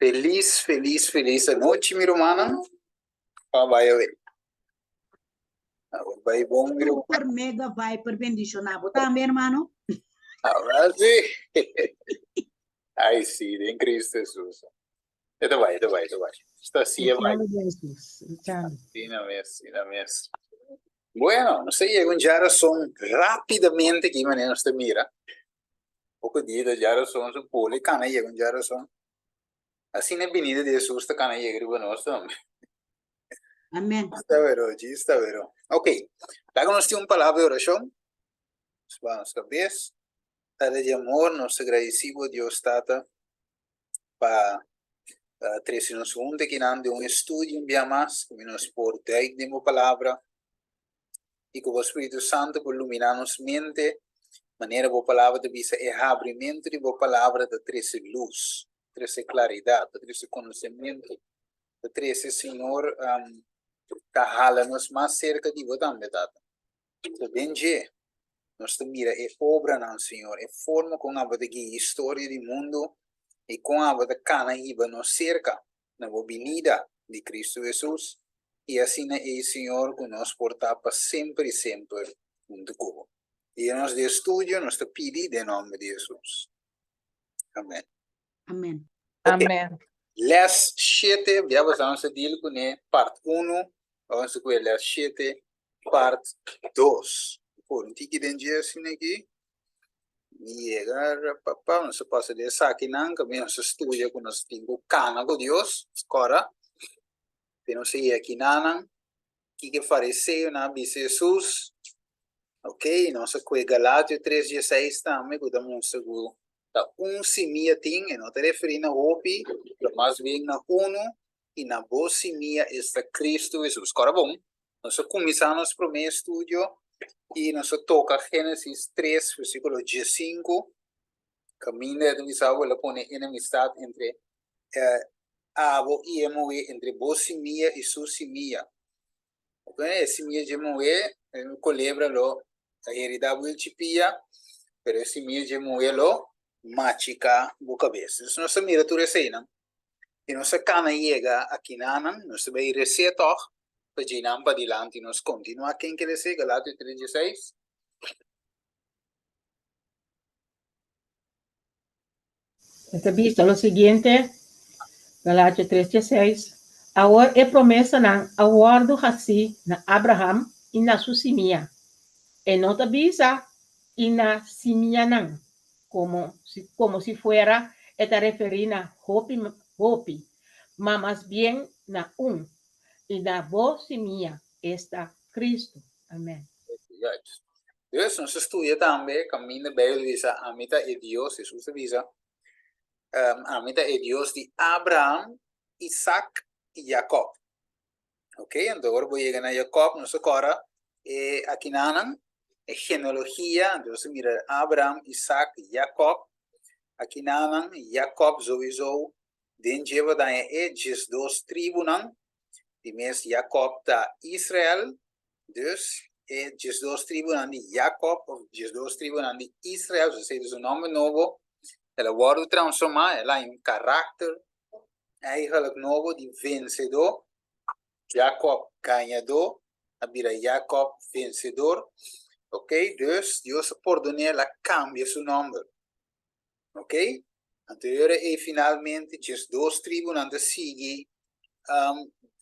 Felis, felis, felis anochi, mi rumannan. Pa bai awe. Awe bai bon, mi ruman. Super mega viper bendiciona bo tambe, hermano. Ahora sí. Ai, sí, den Cristo Jesús. E ta bai, e ta bai, e ta bai. Sta sí e bai. Sí na mes, sí na mes. Bueno, nos ta yega un djarason rápidamente ki manera nos ta mira. Poko dia ta djarason, su poli kana yega un djarason. Asina e binida di Hesus ta kana yega riba nos tambe. Amen. Sta vero, djis sta vero. Ok, laga nos tin un palabra di orashon. Nos baha nos kabes. Tata di amor, nos ta gradisí bo Dios Tata pa trese nos huntu akinan den un estudio un bia mas, ku nos por duik den bo palabra i ku bo Spiritu Santu por luminá nos mente, manera bo palabra ta bisa, e habrimentu di bo palabra ta trese lus, trese klaridat, ta trese konosementu, ta trese, Señor, ta hala nos mas serka di bo tambe, Tata. So den dje nos ta mira e obranan, Señor, e forma kon abo ta guia historia di mundu i kon abo ta kana hiba nos serka na bo binida di Cristo Hesus, i asina ei, Señor, ku nos por ta pa semper i semper huntu ku bo. Guia nos den estudio, nos ta pidi den nomber di Hesus. Amen. Amen. Amen. Les shete, bia boso nos ta deal kuné part unu, awor nos ta kué les shete part dos. Por un tiki den dje asina aki. Mi yega rapapa, nos a pasa di esakinan, kaminda nos a studia ku nos tin ku kana ku Dios, kòrda. Te nos a yega kinanan, kiko e fariseonan a bisa Hesus. Ok, nos a kue Galatio tres dieseis tambe ku ta mustra ku ta un simia tin, e no ta referí na hopi, pero mas bien na unu, i na bo simia esta Cristo Hesus. Kòrda bon, nos a kuminsá nos promé estudio i nos a toka Génesis tres versíkulo diesinku, kaminda e ta bisa bo el a pone enemistat entre abo i e muhé, entre bo simia i su simia. E simia dje muhé, e kolebra lo a heridá bo el chipia, pero e simia dje muhé lo machiká bo kabes. Entonces nos ta mira tur eseinan i nos a kana yega akinanan, nos ta bai resé tòg pa djeinan padilanti nos kontinuá. Ken ke resé? Galatio tres dieseis. E ta bisa lo siguiente, Galatio tres dieseis, Awor e promesanan a wòrdu hasí na Abraham i na su simia. E no ta bisa i na simianan, komo si komo si fuera e ta referí na hopi hopi, ma mas bien na un, i na bo simia, esta, Cristo. Amèn. Dus nos a studia tambe kaminda Bijbel bisa ami ta e Dios, Hesus a bisa, ami ta e Dios di Abraham, Isaac i Jacob. Ok, anto ora bo yega na Jacob nos a kòrda e akinanan, e genealogia, anto nos a mira Abraham, Isaac, Jacob, akinanan, Jacob souiso den dje bo daña e diesdos tribunan, di mes Jacob ta Israel, Dus, e diesdos tribunan di Jakob, of diesdos tribunan di Israel, so esei ta su nomber nobo, el a wòrdu transformá, el a haña un karakter eigenlijk nobo di vensedó. Jakob gañadó a bira Jakob vensedor. Ok, dus Dios a pordon'é, el a kambia su nomber. Ok, anto e ora ei finalmente diesdos tribunan ta sigui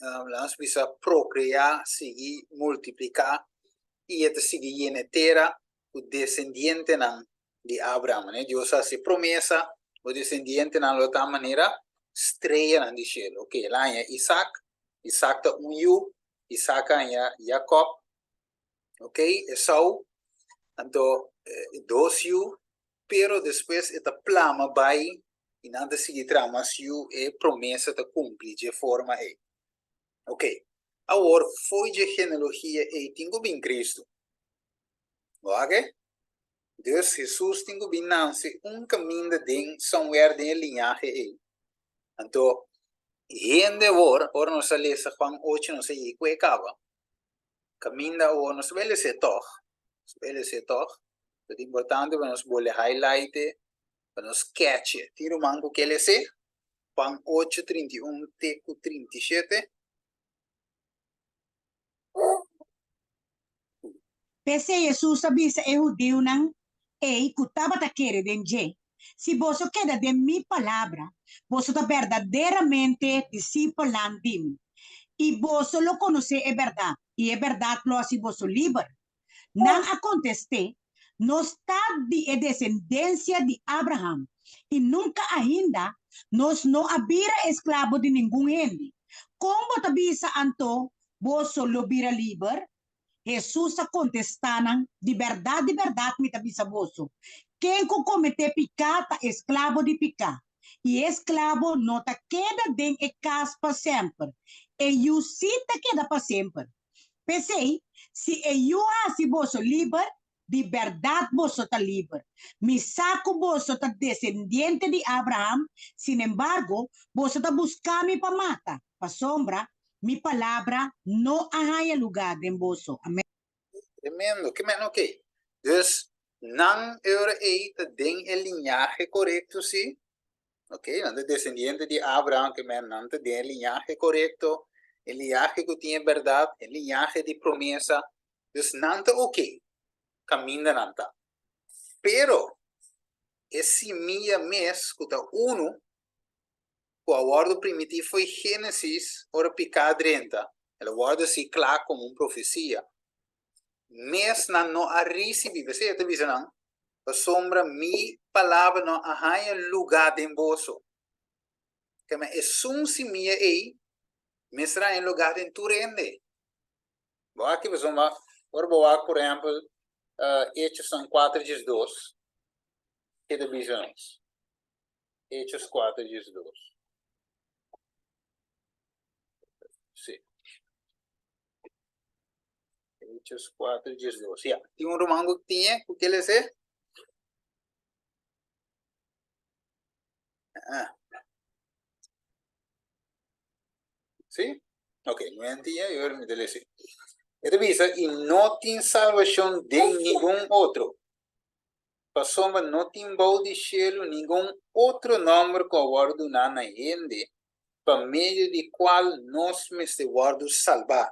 laat nos bisa procreá, sigui multipliká i e ta sigui yena e tera ku desendientenan di Abraham. Ne? Dios a hasi e promesa, bo desendientenan lo ta manera streanan di shelu. Ok, el a haña Isaac, Isaac ta un yu, Isaac a haña Jacob, ok, Esau, anto dos yu, pero despues e ta plama bai i nan ta sigui traha mas yu, e promesa ta kumpli dje forma ei. Ok, awor fo'i dje genealogia ei tin ku bin Kristu. Wak? Dus Hesus tin ku bin nanse un kaminda den somewhere den e liñahe ei. Anto hende awor, ora nos a lesa Juan ocho nos a yei ku e kaba. Kaminda awor nos ta bai les'é tòg, nos ta bai les'é tòg, pero ta importante pa nos bole highlight e, pa nos catch e. Tin ruman ku ke les'é? Juan 8, 31 te ku 37. P'esei Hesus a bisa e hudiunan ei ku tabata kere den dje, Si boso keda den mi palabra, boso ta berdaderamente disipelnan di mi, i boso lo konosé e bèrdat, i e bèrdat lo hasi boso liber. Nan a kontest'é, Nos ta di e desendensia di Abraham, i nunka ainda nos no a bira esklabo di ningun hende. Kon bo ta bisa anto, Boso lo bira liber? Hesus a kontestá nan, Di bèrdat, di bèrdat mi ta bisa boso, ken ku kometé piká ta esklabo di piká. I e esklabo no ta keda den e kas pa semper, e yu sí ta keda pa semper. P'esei, si e Yu hasi boso liber, di bèrdat boso ta liber. Mi sa ku boso ta desendiente di Abraham, sinembargo, boso ta buska mi pa mata, pasobra mi palabra no a haña lugá den boso. Amèn. Tremendo. Ke men oké. Dus nan e ora ei ta den e liñahe korekto sí. Ok, nan ta desendiente di Abraham, ke men nan ta den e liñahe korekto, e liñahe ku tin e bèrdat, e liñahe di promesa. Dus nan ta ok, kaminda nan ta. Pero e simia mes ku ta unu, ku a wòrdu primití fo'i Génesis ora piká drenta, el a wòrdu hasi kla komo un profesia, mes nan no a risibí. P'esei e ta bisa nan, Pasobra mi palabra no a haña lugá den boso. Kema esun simia ei mester haña lugá den tur hende. Bo aki pasobra ora bo wak por ehèmpel Hechosnan kuater diesdos, ke ta bisa nos? Hechos kuater diesdos. Sí. Hechos 4, 12. Ya, tin un ruman ku tinha ku ke lese? Ah. Sí? Ok, no tinha, yo mi te lese. E ta bisa, i no tin salvashon den ningun otro. Pasobra no tin bou di shelu ningun otro nòmber ku a wòrdu duná na hende pa medio di kual nos mester wòrdu salbá.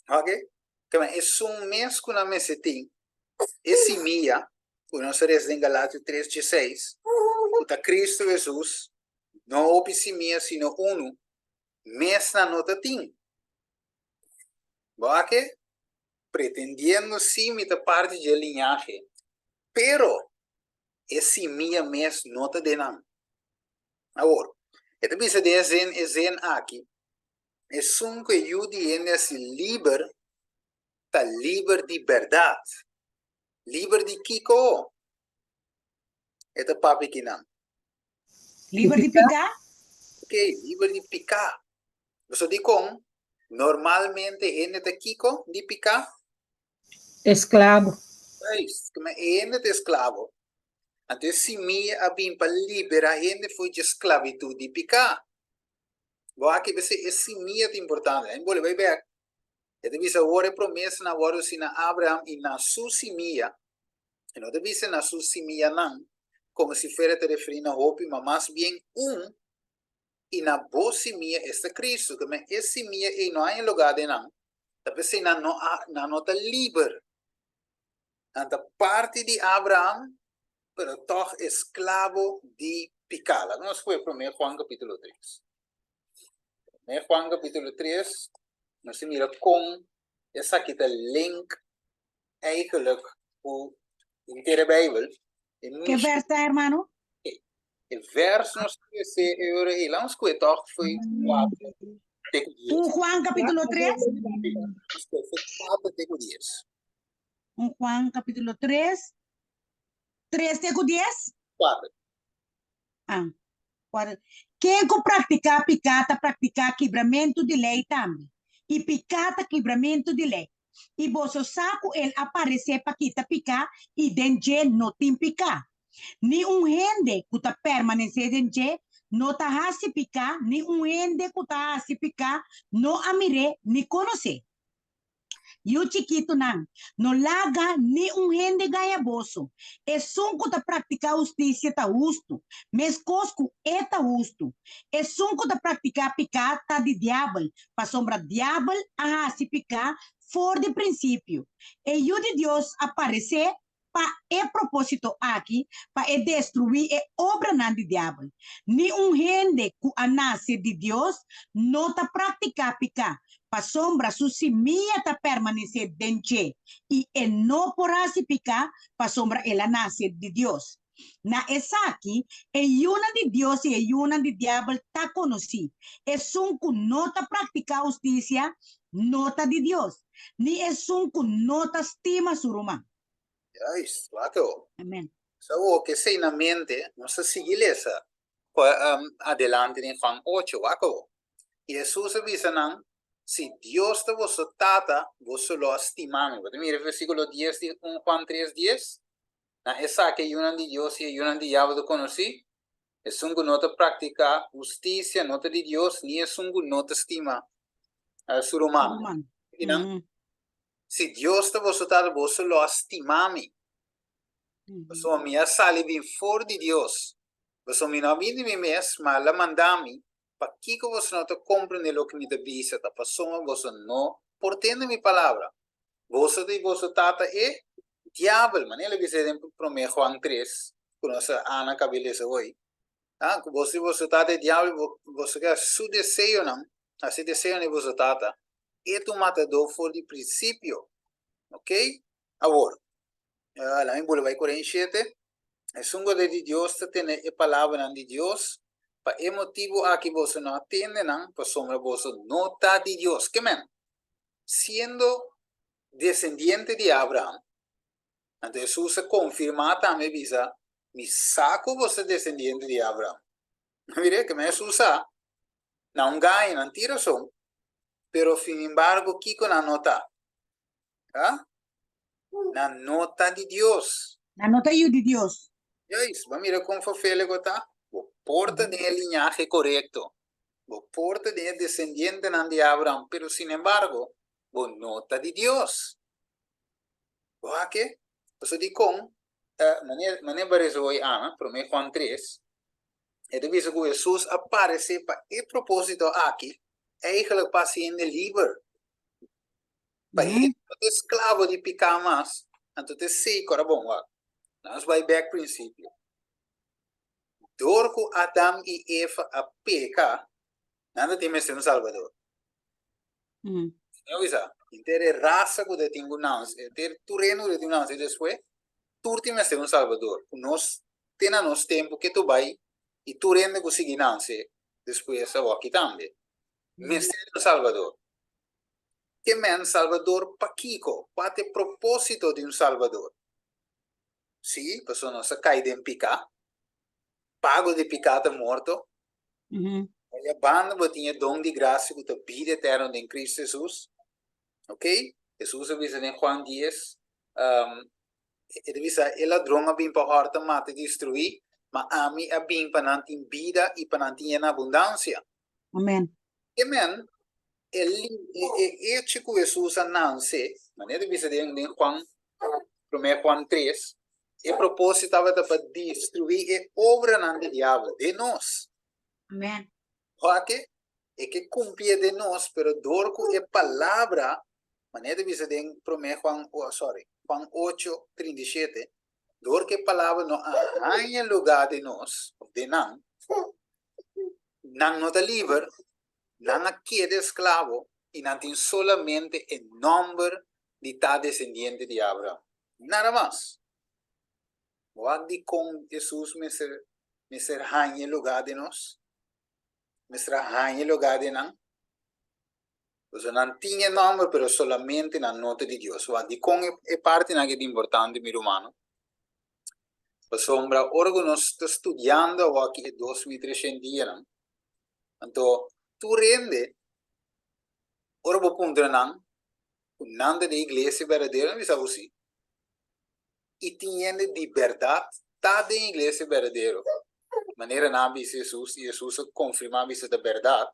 Ok? Kema esun mes ku nan mester tin e simia ku nos a resa den Galatio tres dieseis, ku ta Kristu Hesus, no hopi simia sino unu, mes nan no ta tin. Bo a ke? Pretendiendo si mi ta parti dje liñahe, pero e simia mes no ta den nan. Awor, e ta bisa den e zin, e zin aki, Esun ku e Yu di hende hasi liber, ta liber di bèrdat. Liber di kiko? E ta papia kinan. Liber di piká? Ok, liber di piká. Pasobra dikon normalmente hende ta kiko di piká? Esklabo. Juist, kuma e hende ta esklabo. Anto e simia a bin pa liberá hende for dje sklabitut di piká. Bo aki p'esei e simia ta importante. Laat mi bolbe bai bek. E ta bisa awor e promesanan a wòrdu hasi na Abraham i na su simia. E no ta bisa na su simianan, komo si fuera ta referí na hopi, ma mas bien un, i na bo simia, esta Kristu. Keme e simia ei no haña lugá den nan, ta p'esei nan no a, nan no ta liber. Nan ta parti di Abraham, pero tòg esklabo di piká. Laga nos kue Promé Juan kapítulo tres. Promé Juan kapítulo tres, nos ta mira kon esaki ta link eigenlijk ku henter e Beibel. E Ke vers ta, hermano? E vers nos ta lese e ora ei. Laga nos kue tòg foi kuater te ku dies. Un Juan kapítulo tres? Sí, nos kue foi kuater te ku dies. Un Juan capítulo 3, 3 te ku 10? 4. Ah, 4. Ken ku praktiká piká ta praktiká kibramentu di lei tambe, i piká ta kibramentu di lei. I boso sa ku el a paresé pa kita piká, i den dje no tin piká. Ni un hende ku ta permanesé den dje no ta hasi piká, ni un hende ku ta hasi piká no a mir'é ni konos'é. Yu chikitunan, no laga ni un hende gaña boso. Esun ku ta praktiká hustisia ta hustu, meskos ku e ta hustu. Esun ku ta praktiká piká ta di diabel, pasobra diabel a hasi piká for di prinsipio. E Yu di Dios a paresé pa e propósito aki, pa e destruí e obranan di diabel. Ni un hende ku a nase di Dios no ta praktiká piká, pasobra su simia ta permanesé den dje, i e no por hasi piká pasobra el a nase di Dios. Na esaki, e yunan di Dios i e yunan di diabel ta konosí, esun ku no ta praktiká hustisia no ta di Dios, ni esun ku no ta stima su ruman. Juist, wak awor. Amen. Sa awor ku esei na mente, nos ta sigui lesa adelante den Juan ocho, wak awor. I Hesus a bisa nan, Si Dios ta boso Tata, boso lo a stima mi. Bo ta mira e versíkulo dies di un Juan tres dies? Na esaki e yunan di Dios i e yunan di diabel ta konosí, esun ku no ta praktiká hustisia no ta di Dios, ni esun ku no ta stima su ruman. Si Dios ta boso Tata, boso lo a stima mi, pasobra mi a sali bin for di Dios. Pasobra mi no a bin di mi mes, ma El a manda mi. Pakiko boso no ta komprendé loke mi ta bisa? Ta pasobra boso no por tende mi palabra. Boso ta di boso tata e diabel, manera el a bisa den promé Juan tres, ku nos a Ana kaba di lesa hoy. Ah, ku boso di boso tata e diabel, boso ke hasi su deseonan, hasi deseonan di boso tata. E ta un matadó for di prinsipio. Ok? Awor, laat mi bula bai Korinti shete. Esun ku ta di Dios ta tene e palabranan di Dios, pa e motibu aki boso no a tende nan, pasobra boso no ta di Dios. Ke men? Siendo desendiente di Abraham, anto Hesus a konfirmá tambe bisa, Mi sa ku boso ta desendiente di Abraham. Mira, ke men Hesus sa, nan un gaña, nan tin rason, pero sin embargo kiko nan no ta? Ha? Nan no ta di Dios. Nan no ta yu di Dios. Juist, bo mira kon fofele ku ta? Bo por ta den e liñahe korekto. Bo por ta den e desendientenan di Abraham, pero sin embargo, bo no ta di Dios. Bo a ke? Pasobra dikon, manera, manera bo a resa hoy Ana, promé Juan tres, e ta bisa ku Hesus a paresé pa e propósito aki, eigenlijk pa hasi hende liber. Pa hende no ta esklavo di piká mas, anto ta esei ku ora bon wak. Nos bai bèk prinsipio. Dor ku Adam i Eva a peka, nan ta tin mester un Salbador. Señor bisa, henter e rasa ku ta tin ku nanse, henter tur hende ku ta tin ku nanse despues, tur tin mester un Salbador. Ku nos te na nos tempu ke tur bai i tur hende ku sigui nanse despues awoki tambe mester di un Salbador. Ke men Salbador pakiko? Kua ta e propósito di un Salbador? Sí, pasobra nos a kai den piká. Pago di piká ta morto. Aya banda bo tin e don di grasia ku ta bida eterno den Kristu Hesus. Ok? Hesus a bisa den Juan dies, e ta bisa, E ladron a bin pa hòrta, mata i destruí, ma ami a bin pa nan tin bida i pa nan tin e na abundansia. Amen. Ke men, e e echo ku Hesus a nanse, manera ta bisa den den Juan, promé Juan tres, e propósito tabata pa destruí e obranan di diabel den nos. Amen. Wak-e, e ke kumplié den nos, pero dor ku e palabra, manera ta bisa den promé Juan, sorry, Juan ocho, 37, dor ku e palabra no a haña lugá den nos, òf den nan, nan no ta liber, nan a keda esklabo i nan tin solamente e nòmber di ta desendiente di Abraham. Nada mas. Wak dikon Hesus mester mester haña e lugá den nos? Mester a haña e lugá den nan? Pasobra nan tin e nòmber, pero solamente nan no ta di Dios. Wak dikon e partinan aki ta importante, mi rumannan? Pasobra ora ku nos ta studiando awoki e 2300 dianan, anto tur hende ora bo puntra nan ku nan ta den iglesia berdadero, nan bisa bo si. I tin hende di bèrdat ta den iglesia berdadero, manera nan a bisa Hesus i Hesus a konfirmá bisa ta bèrdat,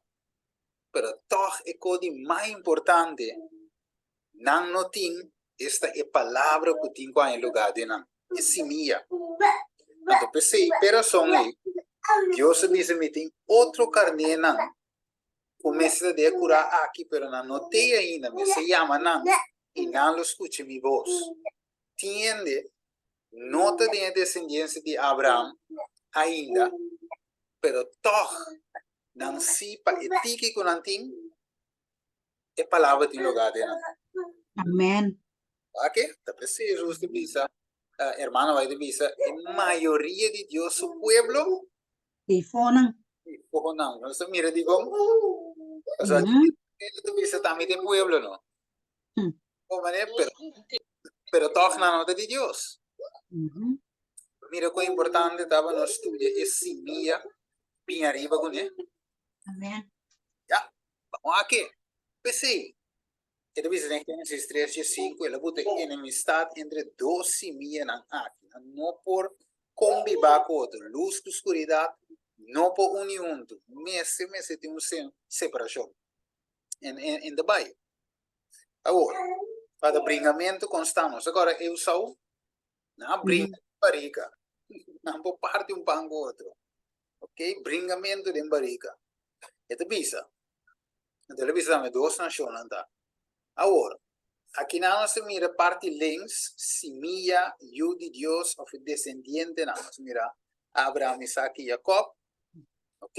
pero tòg e kos di mas importante. Nan no tin, esta e palabra ku tin ku haña lugá den nan, e simia. Anto p'esei, p'e rason ei, Dios a bisa, Mi tin otro karnénan ku mester ta den e kurá aki, pero nan no t'ei ainda. Mester yama nan, i nan lo skucha mi bos. Tin hende no ta den e desendiensia di Abraham ainda, pero tòg nan sí pa e tiki ku nan tin, e palabra tin lugá den nan. Amen. Wak-e? Ta p'esei Hesus ta bisa, hermano White ta bisa, e mayoria di Dios su pueblo Di fonan. Di fonan. Nos ta mira dikon? Pasobra ta bisa tambe den pueblo, no? Kon manera, pero, pero tòg nan no ta di Dios. Mira kon importante ta pa nos studia e simia bin ariba kuné. Amen. Ya, bamos aki. P'esei, e ta bisa den Génesis tres diesinku, el a buta enemistat entre dos simianan aki. Nan no por kombibá ku otro. Lus ku skuridat no por uni huntu. Mester, mester tin un separashon. En, en, en ta bai. Awor, pa ta bringamentu konstant. Nos ta kòrda Esau, nan a bringa den barika. Nan por parti un pan ku otro. Ok, bringamentu den barika. E ta bisa, anto el a bisa tambe dos nashonnan ta. Awor, akinan nos ta mira parti links, simia, yu di Dios òf e desendientenan. Nos ta mira Abraham, Isaac i Jakòb. Ok,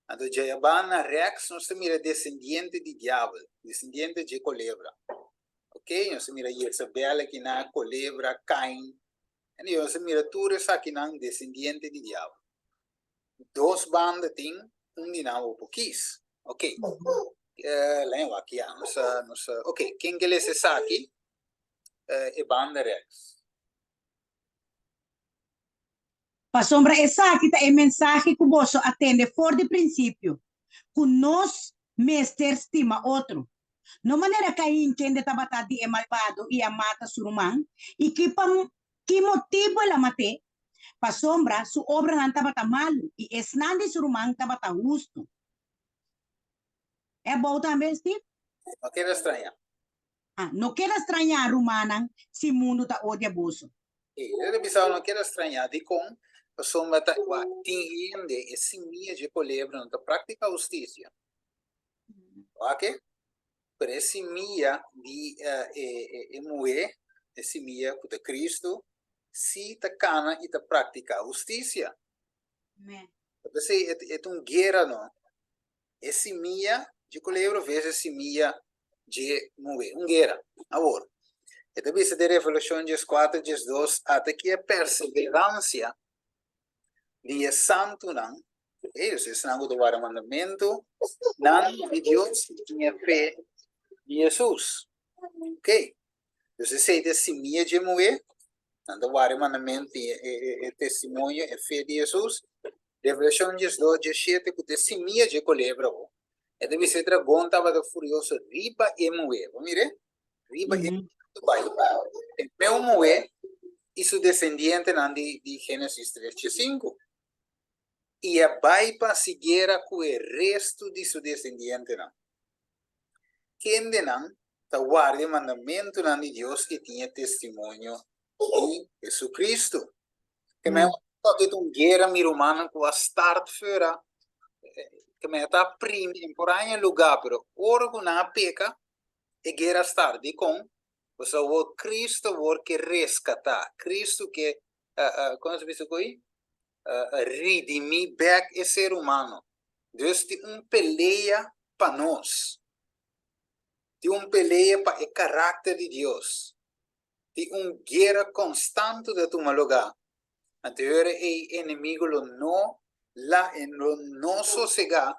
anto djayabá na rèks nos ta mira desendiente di diabel, desendiente dje kolebra. Ok, nos ta mira Jezabel akinan, kolebra, Kain. Anyway, nos ta mira tur esakinan desendiente di diabel. Dos banda tin, un di nan bo por kis. Ok, laña wak ya, nos a, nos a, ok, ken ke lesa esaki? E banda rèks. Pasobra esaki ta e mensahe ku boso a tende for di prinsipio, ku nos mester stima otro. No manera Kain kende tabata di e malbado i a mata su ruman, i ki pa ki motibu el a mat'é? Pasobra su obranan tabata malu i esnan di su ruman tabata hustu. E abou tambe, Steve? No keda strañá. Ah, no keda strañá, rumannan, si mundu ta odia boso. E ta bisa no keda strañá. Dikon? Pasobra ta wak tin hende e simia dje kolebra no ta praktiká hustisia. Wak e? Pero e simia di e muhé, e simia ku ta Kristu, si ta kana i ta praktiká hustisia. Ta p'esei e ta un guera no. E simia dje kolebra ves e simia dje muhé. Un guera. Awor, e ta bisa den Revelashon dieskuater diesdos, Ata ki e perseveransia di e santunan, ellos, esnan ku ta warda mandamentunan di Dios i tin e fe di Hesus. Oke. Dus esei ta e simia dje muhé, nan ta warda e mandamentu i e testimonio, e fe di Hesus. Revelashon diesdos diesshete ku ta e simia dje kolebra bo. E ta bisa e dragon tabata furioso riba e muhé. Bo mir'é? Riba e muhé ta bai. E meu muhé i su desendientenan di di Génesis tres diesinku. I a bai pa hasi guera ku e restu di su desendientenan. Kendenan ta warda e mandamentunan di Dios i tin e testimonio di Jesucristo. Ke men ta un guera mi rumannan ku a start fura, ke men ta primi en por aña lugá, pero ora ku nan a peka, e guera a start. Dikon? Pasobra awor Cristo awor ke reskatá, Cristo ke, kon se bisa ku ei? Redimí bèk e ser humano. Dus tin un pelea pa nos. Tin un pelea pa e karakter di Dios. Tin un guera konstant ta tuma lugá. Anto e ora ei e enemigo lo no la e lo no sosegá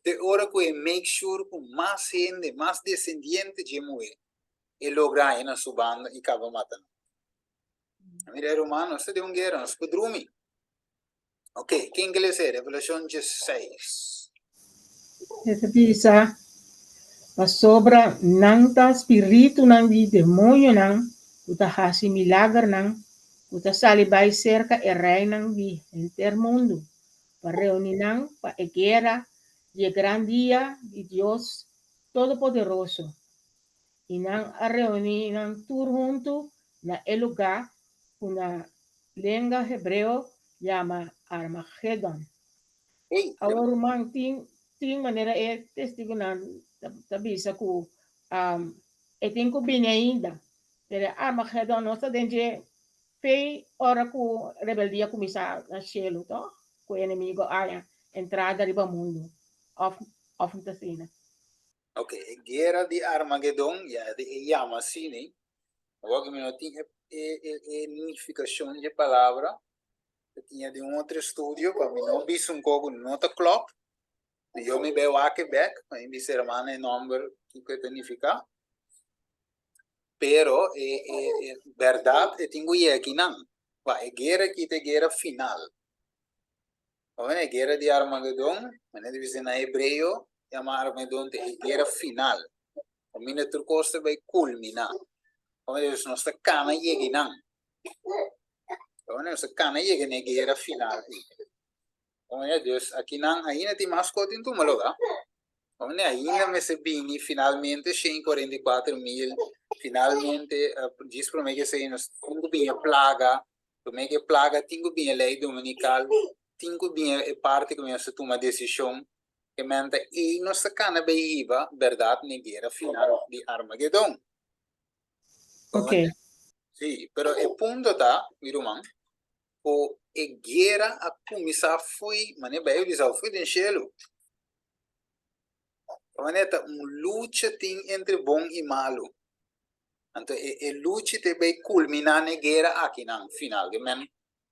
te ora ku e make sure ku mas hende, mas desendiente dje muhé e logra haña na su banda i kaba mata nan. Mira ruman, nos ta den un guera, nos por drumi. Ok, ken ke lesa e Revelashon diesseis? E ta bisa, Pasobra nan ta spiritunan di demoñonan ku ta hasi milagernan, ku ta sali bai serka e reinan di henter mundu, pa reuní nan pa e guera di e gran dia di Dios Todopoderoso. I nan a reuní nan tur huntu na e lugá ku na lenga hebreo yama Armagedon. Hey, Awor ruman tin tin manera e testigunan ta bisa ku e tin ku bini ainda, pero e Armagedon no ta den dje fei ora ku rebeldia kuminsá na shelu tòg, ku e enemigo haña entrada riba mundu òf òf no ta asina? Ok, e guera di Armagedon, ya e yama asina, awor ku mi no tin e e e nifikashon di e palabra, e tin di un otro estudio, pa mi no bisa un kos ku no ta klòp, yo mi bai wak e bèk, pa mi bisa e hermano e nòmber kiko e ta nifiká. Pero e e e bèrdat e tin ku yega akinan, pa e guera aki ta e guera final. Omen e guera di Armagedon, manera di bisa na hebreo, yama Armagedon ta e guera final. Kaminda tur kos ta bai kulminá. Omen dus nos ta kana yega einan. Omen nos ta kana yega na e guera final ei. Omen dus akinan ainda tin mas kos tin tuma lugá. Omen ainda mester bini finalmente 144,000, finalmente djis promé ke esei nos tin ku bini e plaga. Promé ku e plaga tin ku bini e lei dominikal, tin ku bini e parti ku nos ta tuma desishon. E menta ei nos ta kana bai hiba bèrdat n'e guera final di Armagedon. Ok. Sí, pero e punto ta, mi ruman, ku e guera a kuminsá fo'i, manera Beibel bisa, fo'i den shelu. Manera ta un lucha tin entre bon i malu. Anto e e lucha te bay culmina n'e guera akinan final. Ke men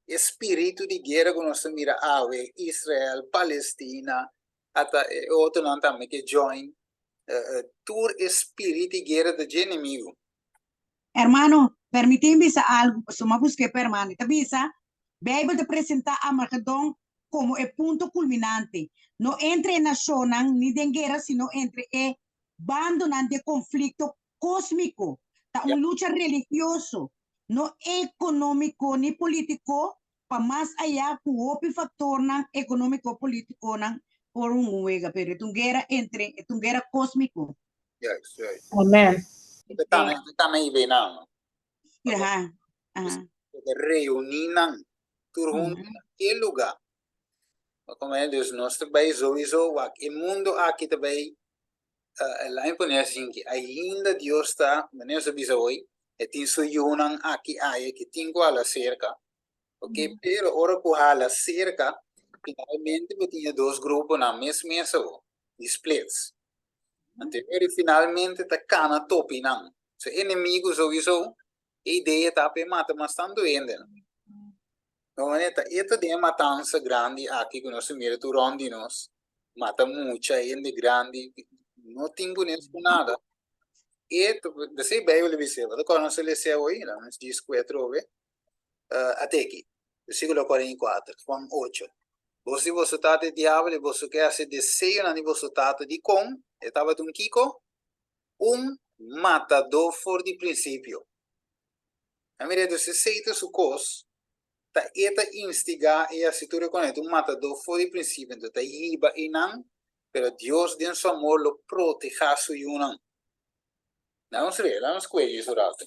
e spiritu di guera ku nos ta mira awe, Israel, Palestina, ata e otronan tambe ke join, tur e spirit di guera ta dje enemigo. Hermano, permití mi bisa algu, pasobra mi a busk'é pa hermano. E ta bisa, Beibel ta presentá Armagedon komo e punto kulminante, no entre e nashonnan ni den guera, sino entre e bandonan di e konflikto kósmiko, ta un lucha religioso, no ekonómiko ni polítiko, pa mas ayá ku hopi faktornan ekonómiko-polítikonan por hunga un wega, pero e ta un guera entre, e ta un guera kósmiko. Juist, juist. Amen. E ta tana, e ta tana i nan. Aha, aha. E ta reuní nan tur huntu na e lugá. Como dus nos ta bai sowieso wak e mundo aki ta bai Laat mi pone asin ki ainda Dios ta, manera nos a bisa hoy, e tin su yunan aki aya ki tin ku hala serka, ok, pero ora ku hala serka, finalmente bo tin e dos gruponan mes mes awo, di splits. Anto e ora finalmente ta kana topi nan. Su enemigo souiso, e idea ta pa e mata mas tantu hendenan. No manera ta e ta den e matansa grandi aki ku nos ta mira tur rònt di nos, mata mucha, hende grandi, no tin kunes ku nada. E ta, p'esei Beibel a bis'é, bo ta kòrda nos a lesa awe, laga nos djis ku e atrobe, at'e aki, versíkulo 44, Juan 8, Boso di boso tata e diabel i boso ke hasi deseonan di boso tata. Dikon? E tabata un kiko? Un matadó for di prinsipio. A mira, dus esei ta su kos, ta e ta instigá i hasi tur e kos, e ta un matadó for di prinsipio, enton ta hiba einan, pero Dios den su amor lo protehá su yunan. Laga nos lea, laga nos kue'e djis un ratu.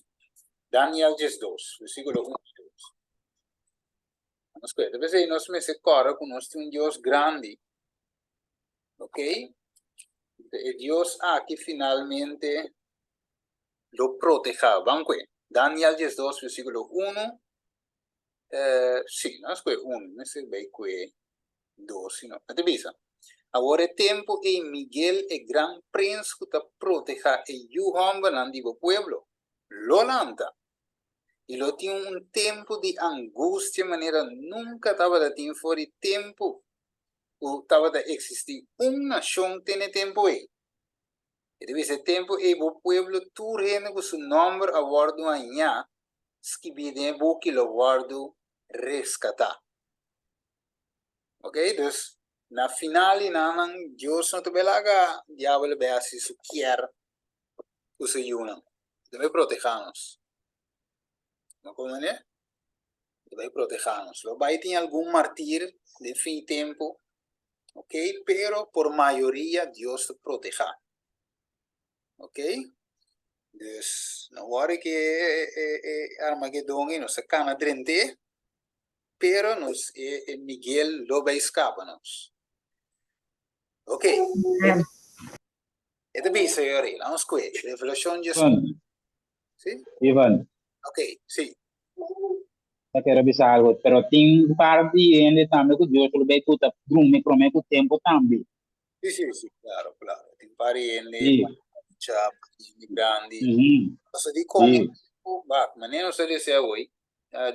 Daniel 12, versíkulo 1 i 2. Laga nos kue'e. Ta p'esei nos mester kòrda ku nos tin un Dios grandi, ok? E Dios aki finalmente lo protehá. Ban kue Daniel 12 versíkulo 1. Eh, sí, nos kue 1, mester bai kue 2, si no. E ta bisa, Awor e tempu ei Miguel, e gran prins ku ta protehá e yu hòmbernan di bo pueblo, lo lanta, i lo tin un tempu di angustia manera nunka tabata tin for di tempu ku tabata eksistí un nashon te n'e tempu ei. E ta bisa, E tempu ei bo pueblo, tur hende ku su nòmber a wòrdu hañá skibí den e buki lo wòrdu reskatá. Ok, dus na final di nannan Dios no ta bai laga diabel bai hasi su kier ku su yunan. E ta bai protehá nos. No komo manera? E ta bai protehá nos. Lo bai tin algun martir den fin tempu. Ok, pero por mayoria Dios ta protehá. Ok? Dus no worry ke e Armagedon ei nos ta kana drent'é, pero nos e Miguel lo bai skapa nos. Ok. E ta bisa yo rei, laat ons kwe. Revelashon djes. Ivan. Si? Ivan. Ok, si. Ta kere bisa algo, pero tin un par di hende tambe ku Dios lo bai puta drumi prome ku tempo tambe. Si, si, si, claro, claro. Tin par di hende, Si. mucha, hende grandi. Mhm. Paso di kon Si. tempo, wak, manera nos ta desea hoy,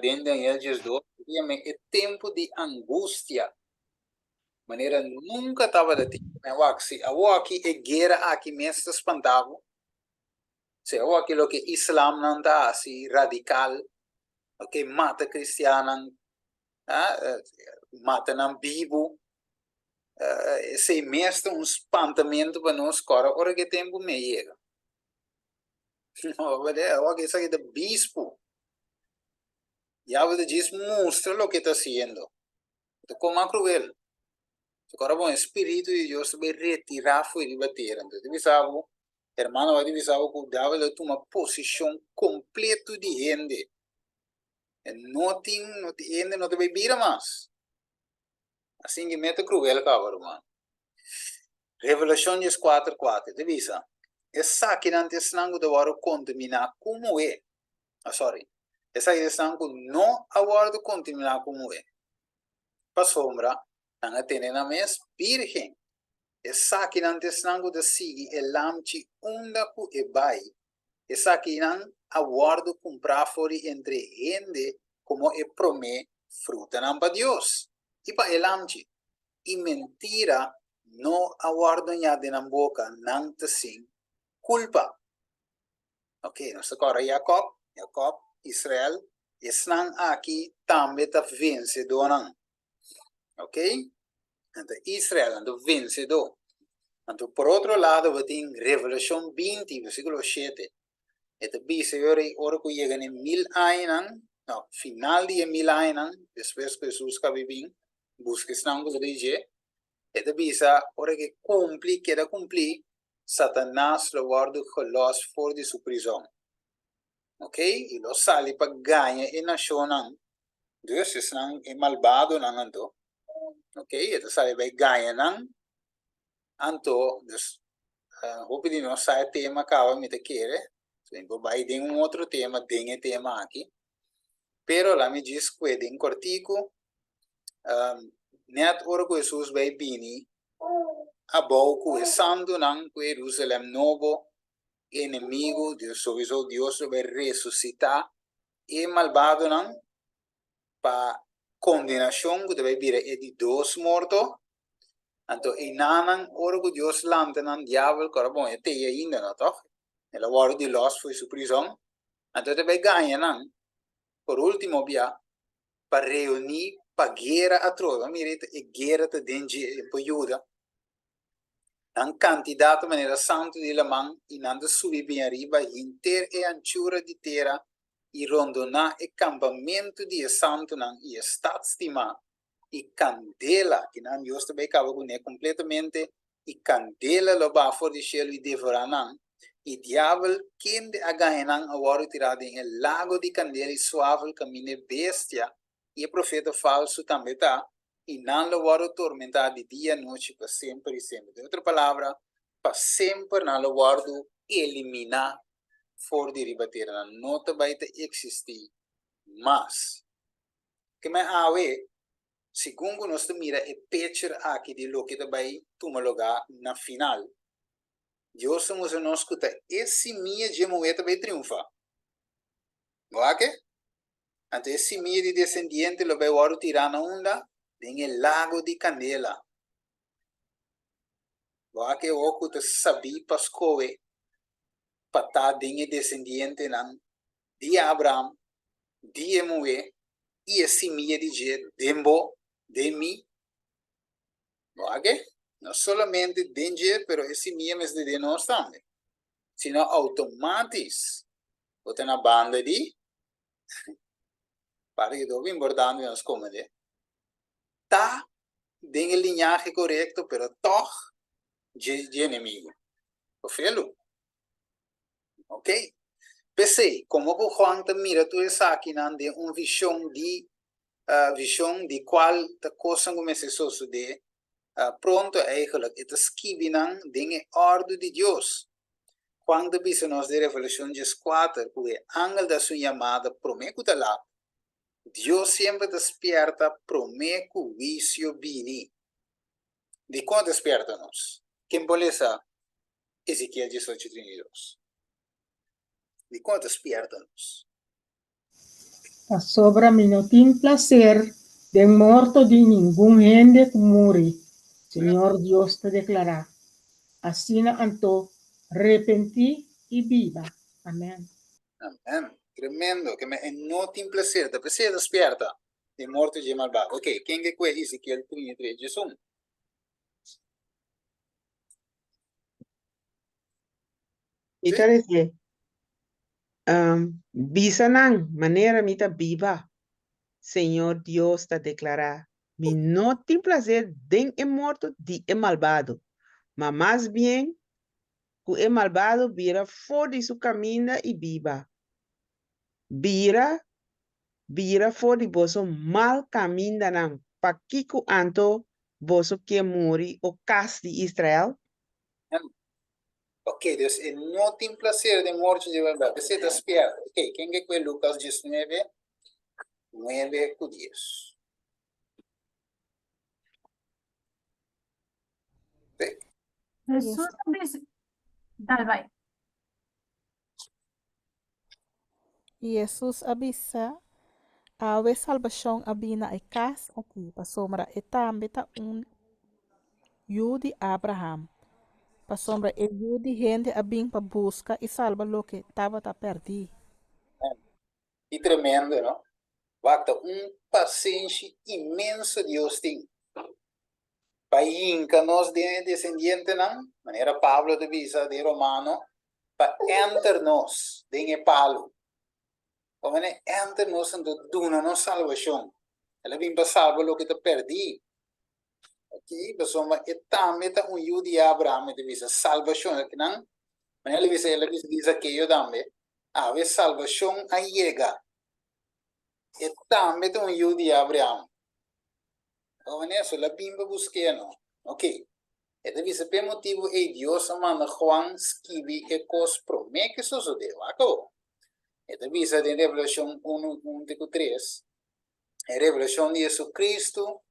den Daniel 12, yama e tempo di angustia. Manera nunca tabata tin. Men wak, si awoki e guera aki mes ta spanta bo, si awoki loke islamnan ta hasi radical, ok, mata cristiannan, mata nan bibu, esei mes ta un spantamentu pa nos, kòrda ora ku e tempu me yega. Awoki esaki ta bispu. Diabel ta djis mustra loke e ta hasiendo. Ta koma kruel. Ta kòrda bon, e spiritu di Dios ta bai retirá fo'i riba tera. Anto ta bisa bo, hermano bai ta bisa bo ku diabel ta tuma posishon kompleto di hende. E no tin, no tin, hende no ta bai bira mas. Asin ki meta kruel kaba, ruman. Revelashon dieskuater kuater ta bisa, Esakinan ta esnan ku ta wòrdu kontaminá ku muhé. Ah, sorry. Esaki ta esnan ku no a wòrdu kontaminá ku muhé, pasobra nan a tene nan mes bírgen. Esakinan ta esnan ku ta sigui e Lamchi unda ku e bai. Esakinan a wòrdu kumprá for di entre hende komo e promé frutanan pa Dios i pa e Lamchi. I mentira no a wòrdu hañá den nan boka, nan ta sin kulpa. Ok, nos ta kòrda Jakòb, Jakòb, Israel, esnan aki tambe ta vensedónan. Ok, nan ta Israel, nan ta vensedó. Anto por otro lado bo tin Revelashon 20, versíkulo 7. E ta bisa yo rei ora ku yega na e mil añanan, no, final di e mil añanan, despues ku Hesus kabi bin, buska esnan ku ta di dje, e ta bisa ora ku e kumpli, keda kumplí, Satanas lo wòrdu gelòs for di su prizòn. Ok, i lo sali pa gaña e nashonnan, dus esnan e malbadonan anto, ok, e ta sali bai gaña nan, anto, dus hopi di nos sa e tema kaba mi ta kere, so mi por bai den un otro tema den e tema aki, pero la mi djis kue den kòrtiku, nèt ora ku Hesus bai bini abou ku e santunan, ku e Jerusalèm nobo, e enemigu, Dios souiso Dios lo bai resusitá e malbadonan pa kondenashon ku ta bai bira e di dos morto. Anto einanan ora ku Dios lanta nan diabel ku ora bon e tei ainda no tòg, el a wòrdu di lòs for di su prizòn, anto e ta bai gaña nan por último bia pa reuní pa guera atrobe. Bo mira e guera ta den dje, e por yuda. Nan kantidat ta manera santu di laman i nan ta subi bin ariba henter e anchura di tera i rondoná e kampamentu di e santunan i e stat stimá, i kandela, kinan Dios ta bai kaba kuné kompletamente, i kandela lo baha for di shelu i devorá nan, i diabel kende a gaña nan a wòrdu tirá den e lago di kandela i suafel kaminda e bestia i e profeta falsu tambe ta, i nan lo wòrdu tormentá di dia i anochi pa semper i semper. Den otro palabra, pa semper nan lo wòrdu eliminá for di riba tera, nan no ta bai ta eksistí mas. Ke men awe, segun ku nos ta mira e pecher aki di loke ta bai tuma lugá na final, Dios ta mustra nos ku ta e simia dje muhé ta bai triunfá. Bo wak e? Anto e simia di desendiente lo bai wòrdu tirá na unda? Den e lago di kandela. Bo a ke wou ku ta sabí pa skohe pa ta den e desendientenan di Abraham, di e muhé i e simia di dje den bo, den mi? Bo a ke? No solamente den dje, pero e simia mester den nos tambe. Sino outomatis bo ta na banda di Parti ki ta hopi importante nos komende ta den e liñahe korekto pero tòg dje dje enemigu. Bo felu. Ok? P'esei, komo ku Juan ta mira tur esakinan den un vishon di vishon di kual ta kosnan ku mester sosodé pronto eigenlijk, e ta skibi nan den e òrdu di Dios. Juan ta bisa nos den Revelashon dieskuater ku e angel da su yamada promé ku ta lat. Dios semper ta spièrta promé ku huisio bini. Dikon e ta spièrta nos? Ken por lesa Ezekiel diesocho 32? Dikon e ta spièrta nos? Pasobra mi no tin plaser den morto di ningun hende ku muri, Señor Dios ta deklará. Asina anto, repentí i biba. Amèn. Amèn. Tremendo. Ke men e no tin plaser. Ta p'esei e ta spièrta den morto dje malbado. Oke, ken ke kue Ezekiel 33 diesun? Mi ta rese, Bisa nan, manera mi ta biba, Señor Dios ta deklará, mi no tin plaser den e morto di e malbado, ma mas bien ku e malbado bira for di su kaminda i biba. Bira, bira for di boso mal kamindanan, pakiko anto boso ke muri, o kas di Israel? Ok, dus e no tin placer den morto di berdad. P'esei ta spierta. Ok, ken ke kue Lucas diesnuebe, nuebe ku dies? Sí. Hesus a bisa, Dal bai. I Hesus a bisa, Awe salbashon a bini na e kas akí, pasobra e tambe ta un yu di Abraham. Pasobra e Yu di hende a bin pa buska i salba loke tabata pèrdí. Ki tremendo, no? Wak, ta un pasenshi inmenso Dios tin pa hinka nos den e desendientenan, manera Pablo ta bisa den Romano, pa enter nos den e palu. Pa manera enter nos anto duna nos salbashon. El a bin pa salba loke ta pèrdí. Aki, pasobra e tambe ta un yu di Abraham, e ta bisa salbashon. Akinan, manera el a bisa, el a bisa di Zakeo tambe, awe salbashon a yega. E tambe ta un yu di Abraham. Hovenes, el a bin pa busk'é no. Ok. E ta bisa p'e motibu ei Dios a manda Juan skibi e kos promé ke sosodé. Wak awor. E ta bisa den Revelashon unu, un te ku tres, e revelashon di Jesucristo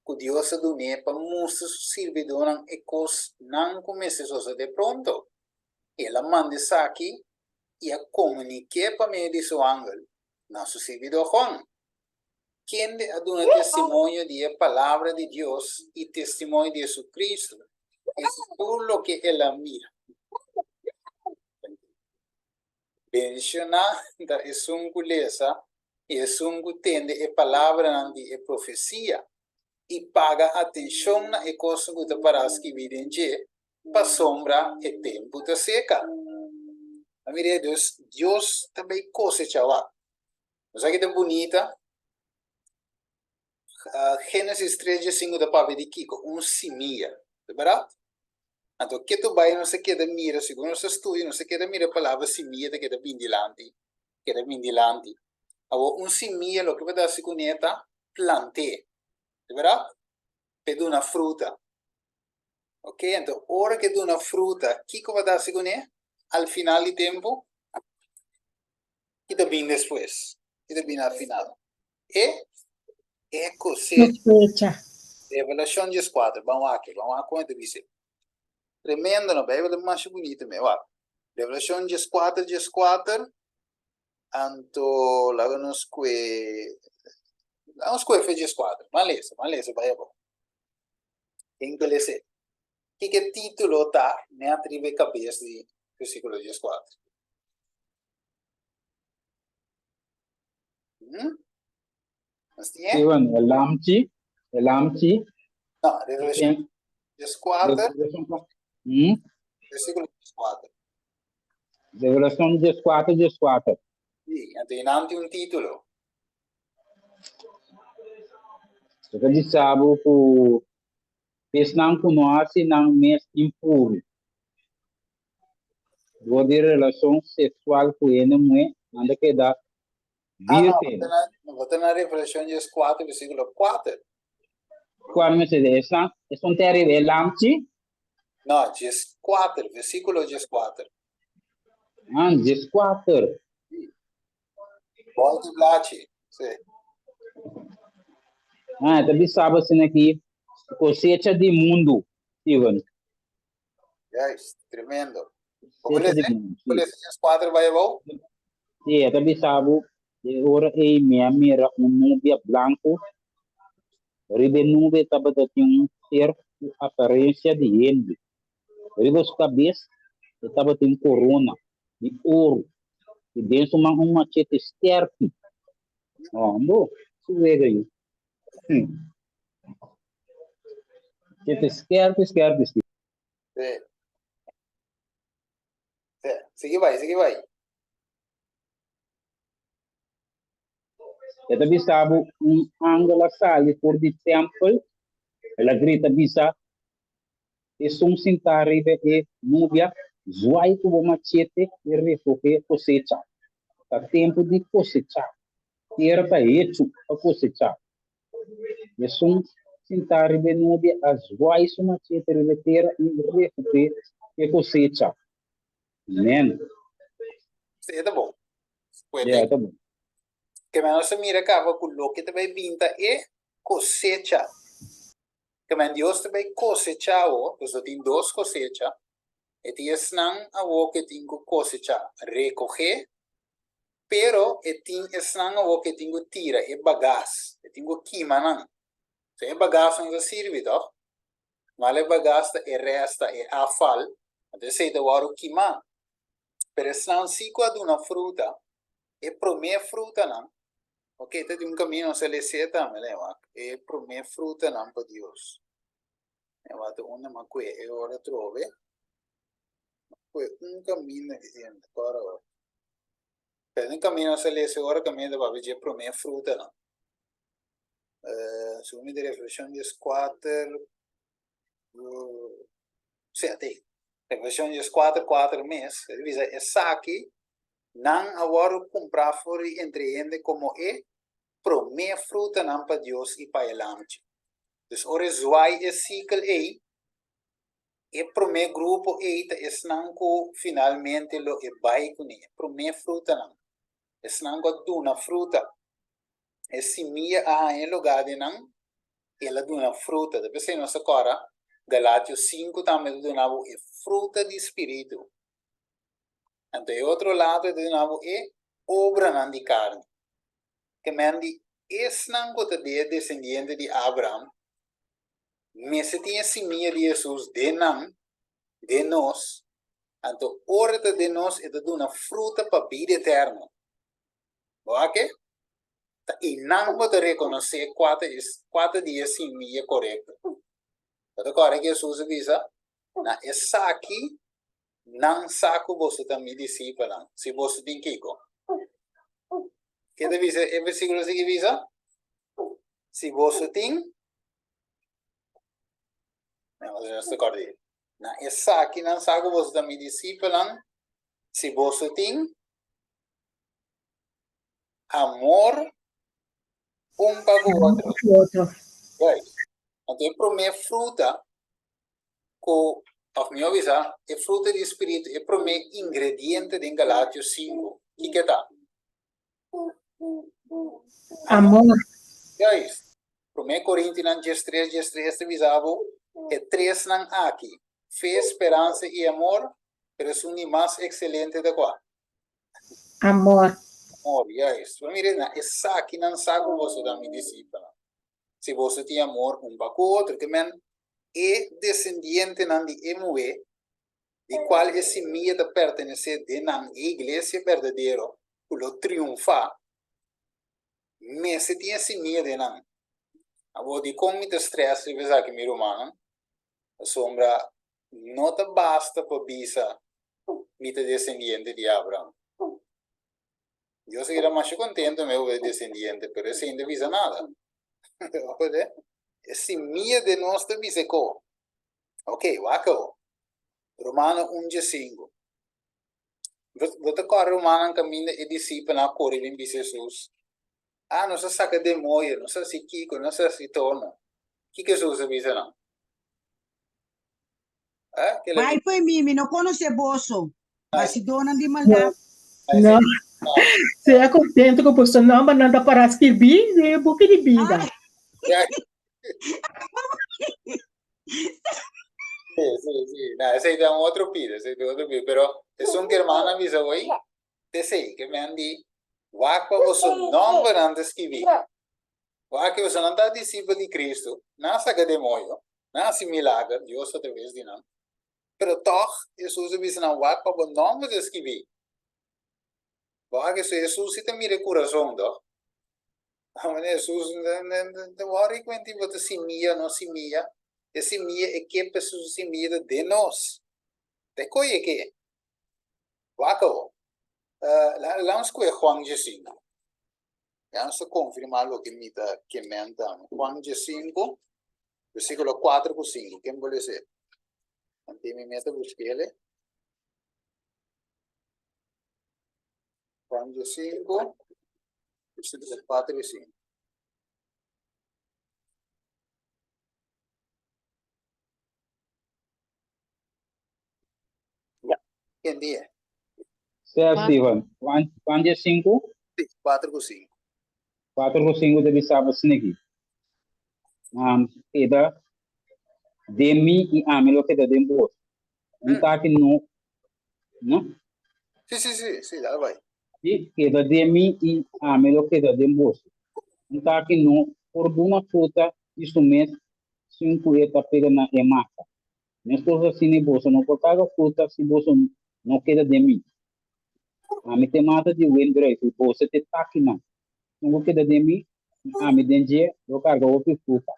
ku Dios a dun'é pa mustra su sirbidónan e kosnan ku mester sosodé pronto. El a manda esaki i a komunik'é pa medio di su angel na su sirbidó Juan. kende a duna testimonio di e palabra di Dios i testimonio di Jesucristo i tur loke el a mira. Bendishoná ta esun ku lesa i esun ku tende e palabranan di e profesia i paga atenshon na e kosnan ku ta pará skibí den dje, pasobra e tempu ta seka. A mir'é, dus Dios ta bai kosechá wak. Nos aki ta bunita. Génesis 3 diesinku ta papia di kiko? Un simia. Ta bèrdat? Anto ke tu bai nos ta keda mira, segun nos ta studia, nos ta keda mira e palabra simia ta keda bin dilanti, keda bin dilanti. Awor un simia loke bo ta hasi kuné ta plant'é. Ta bèrdat? P'e duna fruta. Ok, anto ora ke duna fruta, kiko bo ta hasi kuné al final di tempu? Ki ta bin despues? Ki ta bin al final? E e kosecha. Kosecha. Revelashon dieskuater. Ban wak, ban wak kon e ta bis'é. Tremendo no, Beibel ta masha bunito me. Wak. Revelashon dieskuater dieskuater, anto laga nos kue, laga nos kue fe dieskuater. Ban lesa, ban lesa bai abou. Ken ke les'é? Kiko e título ta nèt riba e kabes di versíkulo dieskuater? Hmm? Nos tin Sí, bueno, e lamchi, e lamchi. No, Revelashon dieskuater. Hmm? Versíkulo dieskuater. Revelashon dieskuater, dieskuater. Sí, anto einan tin un título. E ta bisa bo ku esnan ku no hasi nan mes impuru. Dor di relashon seksual ku hende muhé, nan ta keda Ah, no, vírgen. bo ta na Revelashon dieskuater, versíkulo kuater. Kua mester di esnan? Esun ta riba e lamchi? No, dieskuater, versíkulo dieskuater. Ah, dieskuater. Bòl di blachi, sí. Ah, e ta bisa bo asina aki, kosecha di mundu, Steven. Juist, tremendo. Kosecha di mundu, Bo sí. lesa dieskuater bai abou? Sí, e ta bisa bo, e ora ei mi a mira un nubia blanku, riba e nubia tabata tin un ser ku aparensia di hende. Riba su kabes e tabatin un korona di oro i den su man un machete skèrpi. Hombo, su wega yu. Machete skèrpi, skèrpi, skèrpi. Sí. Sí. Sigui bai, sigui bai. E ta bisa bo, un angel a sali for di tèmpel, el a grita bisa, Esun sintá riba e nubia, zwai ku bo machete i rekohé kosecha. Ta tempu di kosechá. Tera ta hechu pa kosechá. Esun sintá riba e nubia a zwai su machete riba e tera i rekohé e kosecha. Amen. Sí, e ta bon. Sí, e ta bon. Ke men nos a mira kaba ku loke ta bai bin ta e kosecha. Ke men Dios ta bai kosechá awo, pues lo tin dos kosecha. E tin esnan awo ke tin ku kosechá, rekohé, pero e tin esnan awo ke tin ku tira e bagas, e tin ku kima nan. So e bagas no ta sirbi tòg? Mal e bagas ta e resta, e afval, anto esei ta wòrdu kimá. Pero esnan sí ku a duna fruta, e promé frutanan, ok, ta di un kaminda nos a les'é tambe, lei wak, e promé frutanan pa Dios. E wak ta unda m'a kue e ora atrobe, m'a kue un kaminda di hende, kòrda awor. Pero den kaminda nos a lesa e ora kaminda ta papia dje promé frutanan. Segun mi di Revelashon dieskuater, sea te, Revelashon dieskuater kuater mes, e ta bisa esaki nan a wòrdu kumprá for di entre hende komo e promé frutanan pa Dios i pa e Lamchi. Dus ora e zwai e sikkel ei, E promé grupo ei ta esnan ku finalmente lo e bai kuné, e promé frutanan, esnan ku a duna fruta. E simia a haña e lugá den nan, i el a duna fruta. Ta p'esei nos ta kòrda Galatio sinku tambe ta duna bo e fruta di spiritu. Anto e otro lado e ta duna bo e obranan di karni. Ke men di esnan ku ta di e desendiente di Abraham mester tin e simia di Hesus den nan, den nos, anto ora e ta den nos e ta duna fruta pa bida eterno. Bo a ke? Ta einan bo ta rekonosé kua ta e kua ta di e simia korekto. Bo ta kòrda ke Hesus a bisa, Na esaki nan sa ku boso ta mi disipelnan, si boso tin kiko? Ke ta bisa e versíkulo sigui bisa? Si boso tin Na esaki nan sa ku boso ta mi disipelnan, si boso tin amor un pa ku otro. Otro. Right. Anto e promé fruta ku, òf mihó bisa, e fruta di spiritu, e promé ingrediente den Galatio sinku, kiko e ta? Amor. Juist. Promé Korintinan diestres diestres ta bisa bo e tresnan aki, fe, speransa i amor, pero esun di mas ekselente ta kua? Amor. Amor, juist. Bo mira na esakinan sa ku boso ta mi disipelnan, si boso tin amor un pa ku otro. Ke men e desendientenan di e muhé di cual e simia ta pertenece den nan e iglesia berdadero cu lo triunfa, mester tin e simia den nan. Awor, dicon mi ta stress riba esaki, mi rumannan? Pasobra no ta basta pa bisa mi ta descendiente di Abraham. Dios a keda masha contento mi bo descendiente, pero esey no ta bisa nada. E simia den nos ta bisa e co. Ok, wak awo. Romano un dje sinku. Bo ta kòrda rumannan kaminda e disipelnan a kore bin bisa Hesus, Ah, nos a saka demoyo, nos a hasi kiko, nos a hasi tono. Kiko Hesus a bisa nan? Eh, ke el a Bai bisa? fo'i mi, mi no konosé boso, hasidónan di maldat. No. Sea contento ku boso nòmbernan ta pará skirbí den e buki di bida. Sí, sí, sí. No, esei ta un otro pida, esei ta un otro pida. Pero esun ku hermano a bisa hoy, ta esei, ke men di, wak pa boso nòmbernan ta skibí. Wak ke boso nan ta disipel di Cristo, nan a saka demoño, nan a hasi milager, Dios a traves di nan. Pero tòg, Hesus a bisa nan, wak pa bo nòmber ta skibí. Wak, Hesus si ta mira e kurason, tòg? Amen Hesus ta wòrdu kuenta bo ta simia no simia e simia e ke pa su simia ta den nos ta e koe ke wak awo laga nos kohe Juan diesinku ya nos ta konfirma loke mi ta kementa Juan diesinku versikulo kuater ku sinku ken por lesa antes mi meta buskele. Juan 5, versículo 4 y 5. Ja, ken die? Sea Steven, Juan, Juan 5? Sí, 4 ku 5. 4 ku 5 ta bisa bo sniki. Um, keda den mi i ami lo keda den boso. Un Mm. taki no, no? Sí, sí, sí, sí, dale bai. Sí, keda den mi i ami lo keda den boso. Un taki no por duna fruta di su mes sin ku e ta pega na e mata. Meskos asina boso no por karga fruta si boso no keda den mi. Ami ta e mata di wendruif i boso ta e takinan. Esun ku keda den mi i ami den dje lo karga hopi fruta.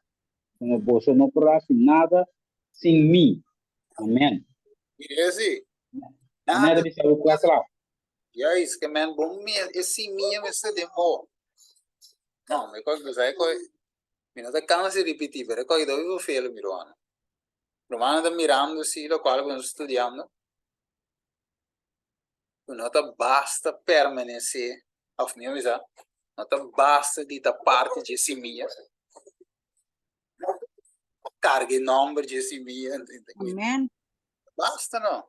Komo boso no por hasi nada sin mi. Amen. Mira si. Amen ta bisa bo kla kla. Juist, ke men bo me e simia mester den bo. No, mi kos bisa e kos mi no ta cansa di ripiti, pero e kos ta hopi felo mi ruman. Rumannan ta mirando si lokual ku nos ta studiando, ku no ta basta permanesé, òf mihó bisa, no ta basta di ta parti dje simia. Carga e nomber dje simia. Amen. Basta no.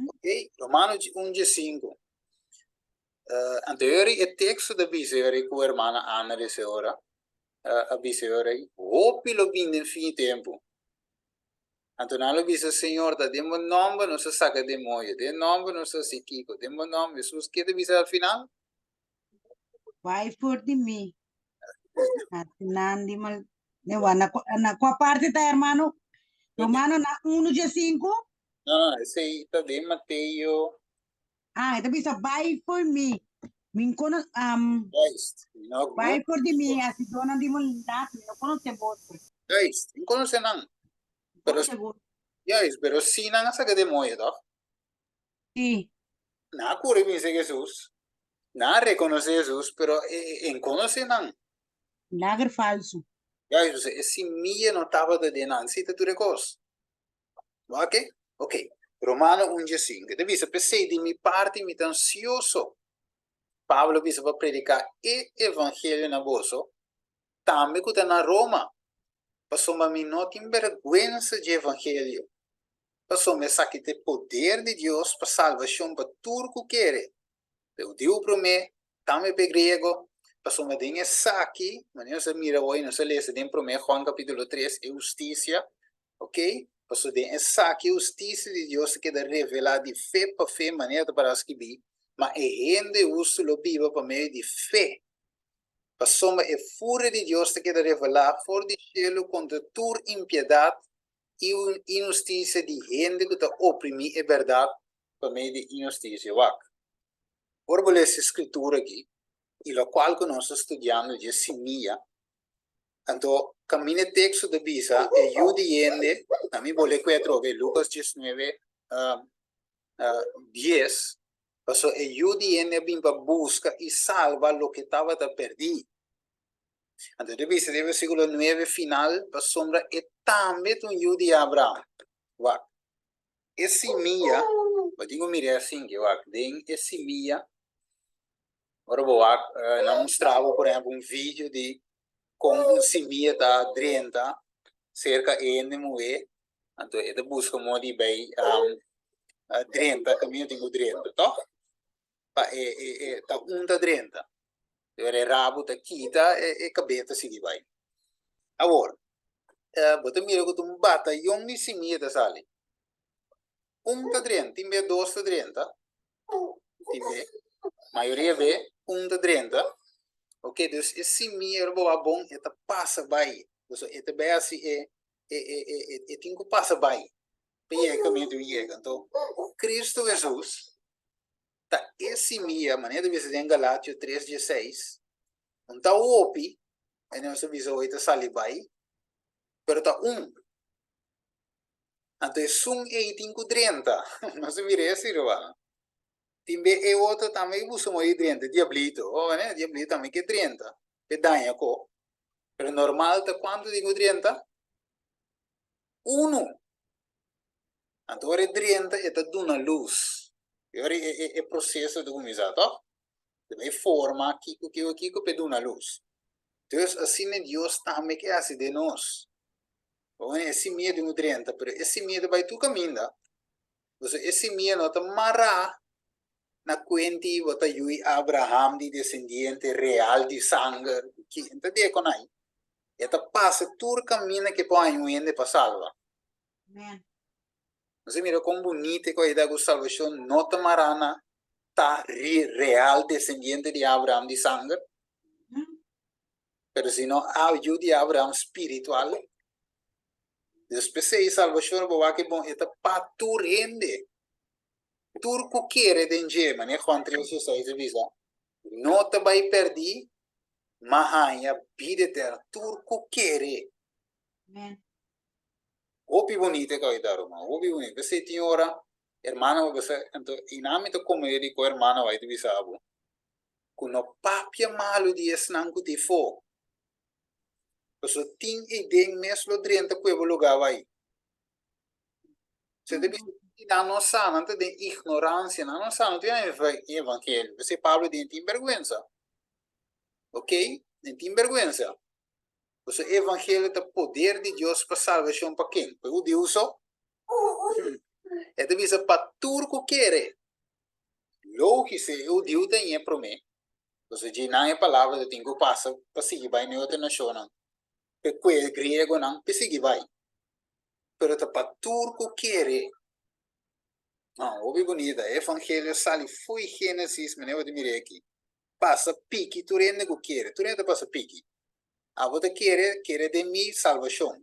Ok, Romano un dje sinku. Uh, anterior e teksto ta bisa ora ku hermana Ana lesa ora, uh, a bisa ora, hopi lo bin den fin di tempu. Anto nan lo bisa, Señor, ta den bo nomber nos a saka demoño, den nomber nos a hasi kiko, den bo nomber. Hesus ke ta bisa al final? Bai for di mi. Nan di mal. Ne wa na na kua parte ta hermano? Romano na 1 dje 5? No, no, esei ta den Mateo. Ah, e ta bisa bai for mi. Mi kono um, Juist. Mi no bai for di mi, hasidónan di maldat, mi no konosé boso. Juist, mi konosé nan. Pero, juist, pero si nan a saka demoño, toch? Sí. Nan a kore binse Hesus, nan a rekonosé Hesus, pero e e konosé nan. Milager falsu. Ya, Hesus, e simia no tabata den nan, si ta tur e kos. Wak? Ok. Romano un diesinku ta bisa, P'esei di mi parti mi ta ansioso. Pablo a bisa pa prediká e evangelio na boso, tambe ku ta na Roma, pasobra mi no tin bèrgwensa dje evangelio. Pasobra esaki ta e poder di Dios pa salbashon pa tur ku kere, pa e hudiu promé, tambe pa e griego. Pasobra den esaki, manera nos a mira hoy, nos a lesa den promé Juan kapítulo tres, e hustisia, ok, pasobra den esaki e hustisia di Dios ta keda revelá di fe pa fe, manera ta pará skibí, Ma e hende hustu lo biba pa medio di fe. Pasobra e furia di Dios ta keda revelá for di shelu kontra tur impiedat i un inhustisia di hende ku ta oprimí e bèrdat pa medio di inhustisia. Wak, ora bo lesa e skritura akí i lokual ku nos ta studiando dje simia, anto kaminda e teksto ta bisa e yu di hende, na mi bo lei ku e atrobe, Lukas diesnuebe, dies, pasobra e yu di hende a bin pa buska i salba loke tabata pèrdí. Anto ta bisa den versíkulo nuebe final, pasobra e tambe ta un yu di Abraham. Wak, e simia. Bo tin ku mira asin ke wak den e simia, ora bo wak nan mustra bo por ehempel un video di kon un simia ta drenta serka e hende muhé, anto e ta buska modo di bai drenta kaminda tin ku drenta, tòg? Pa e e e ta un ta drenta, pero e rabu ta kita e e kabes ta sigui bai. Awor, bo ta mira ku ta un batayon di simia ta sali. Un ta drenta, tin be dos ta drenta, tin be, mayoria be un ta drenta. Ok, dus e simia ora bo wak bon e ta pasa bai, pasobra e ta bai hasi e e e e e tin ku pasa bai pa yega kaminda tin ku yega. Anto Kristu Hesus ta e simia, manera ta bisa den Galatio tres dieseis, un ta hopi, e nos ta bisa hoy ta sali bai, pero ta un. Anto esun ei tin ku drenta. Nos a mira esi ruman. Tin be e otro tambe ke buska moda di drenta, diablito. Oh, ne? Diablito tambe ke drenta pe daña ko. Pero normal ta kuantu tin ku drenta? Unu. Anto ora e drenta e ta duna lus. E ora e, e, e proseso ta kuminsá, tòg? Ta bai forma kiko, kiko, kiko pa e duna lus. Dus asina Dios tambe ke hasi den nos. Pasobra e simia tin ku drenta, pero e simia ta bai tur kaminda. Pasobra e simia no ta mará na kuenti bo ta yui Abraham di desendiente real di sanger. Ken ta deko nai? E ta pasa tur kaminda ke por haña un hende pa salba. Amen. Nos a mira kon bunita e kohe ta ku salbashon no ta mará na ta real desendiente di Abraham di sanger. Pero si no a yu di Abraham spiritual, dus p'esei salbashon bo wak e bon, e ta pa tur hende. Tur ku kere den dje, manera Juan tres dieseis a bisa, no ta bai pèrdí, ma haña bida eterno. Tur ku kere. Amen. Hopi bunita e kawita, ruman, hopi bunita. P'esei tin ora hermano bo bisa, anto i nan mi ta kom'e di ku hermano bai ta bisa bo, ku no papia malu di esnan ku ta efó, pasobra tin ei den mes lo drenta ku e bo lugá bai. Se ta bisa di nan no sa, nan ta den ignoransia, nan no sa, no tin e evangelio. P'esei Pablo di, N tin bèrgwensa. Ok, N tin bèrgwensa. Pasobra e evangelio ta poder di Dios pa salbashon pa ken? Pa e hudiu so? E ta bisa pa tur ku kere. Lógico, e hudiu ta ñe promé, pasobra dje nan e palabra ta tin ku pasa pa sigui bai na e otro nashonnan, pa e kue e griegonan pa e sigui bai. Pero ta pa tur ku kere. No, hopi bunita, e evangelio sali fo'i Génesis, manera bo ta mira aki, pasa piki tur hende ku kere, tur hende ta pasa piki. Abo ta kere, kere den mi salbashon.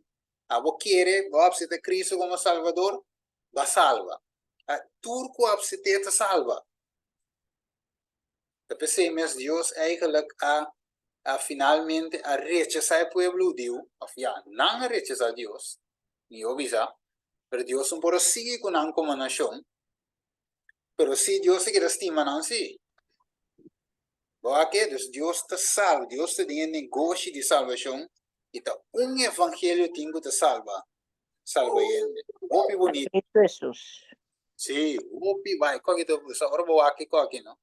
Abo kere, bo apsepta Cristo komo Salbador, Ba salba. Tur ku apsit'é ta salba. Ta p'esei mes Dios eigenlijk a a finalmente a rechasá e pueblo hudiu, òf ya, nan a rechasá Dios, mihó bisa, pero Dios no por a sigui ku nan komo nashon, pero sí Dios a keda stima nan sí. Bo a ke? Dus Dios ta salba, Dios ta den e negoshi di salbashon i ta un evangelio tin ku ta salba, salba hende. Hopi bunita. Cristo Jesus. Sí, hopi bai. Koki ta sa ora bo wak koki no.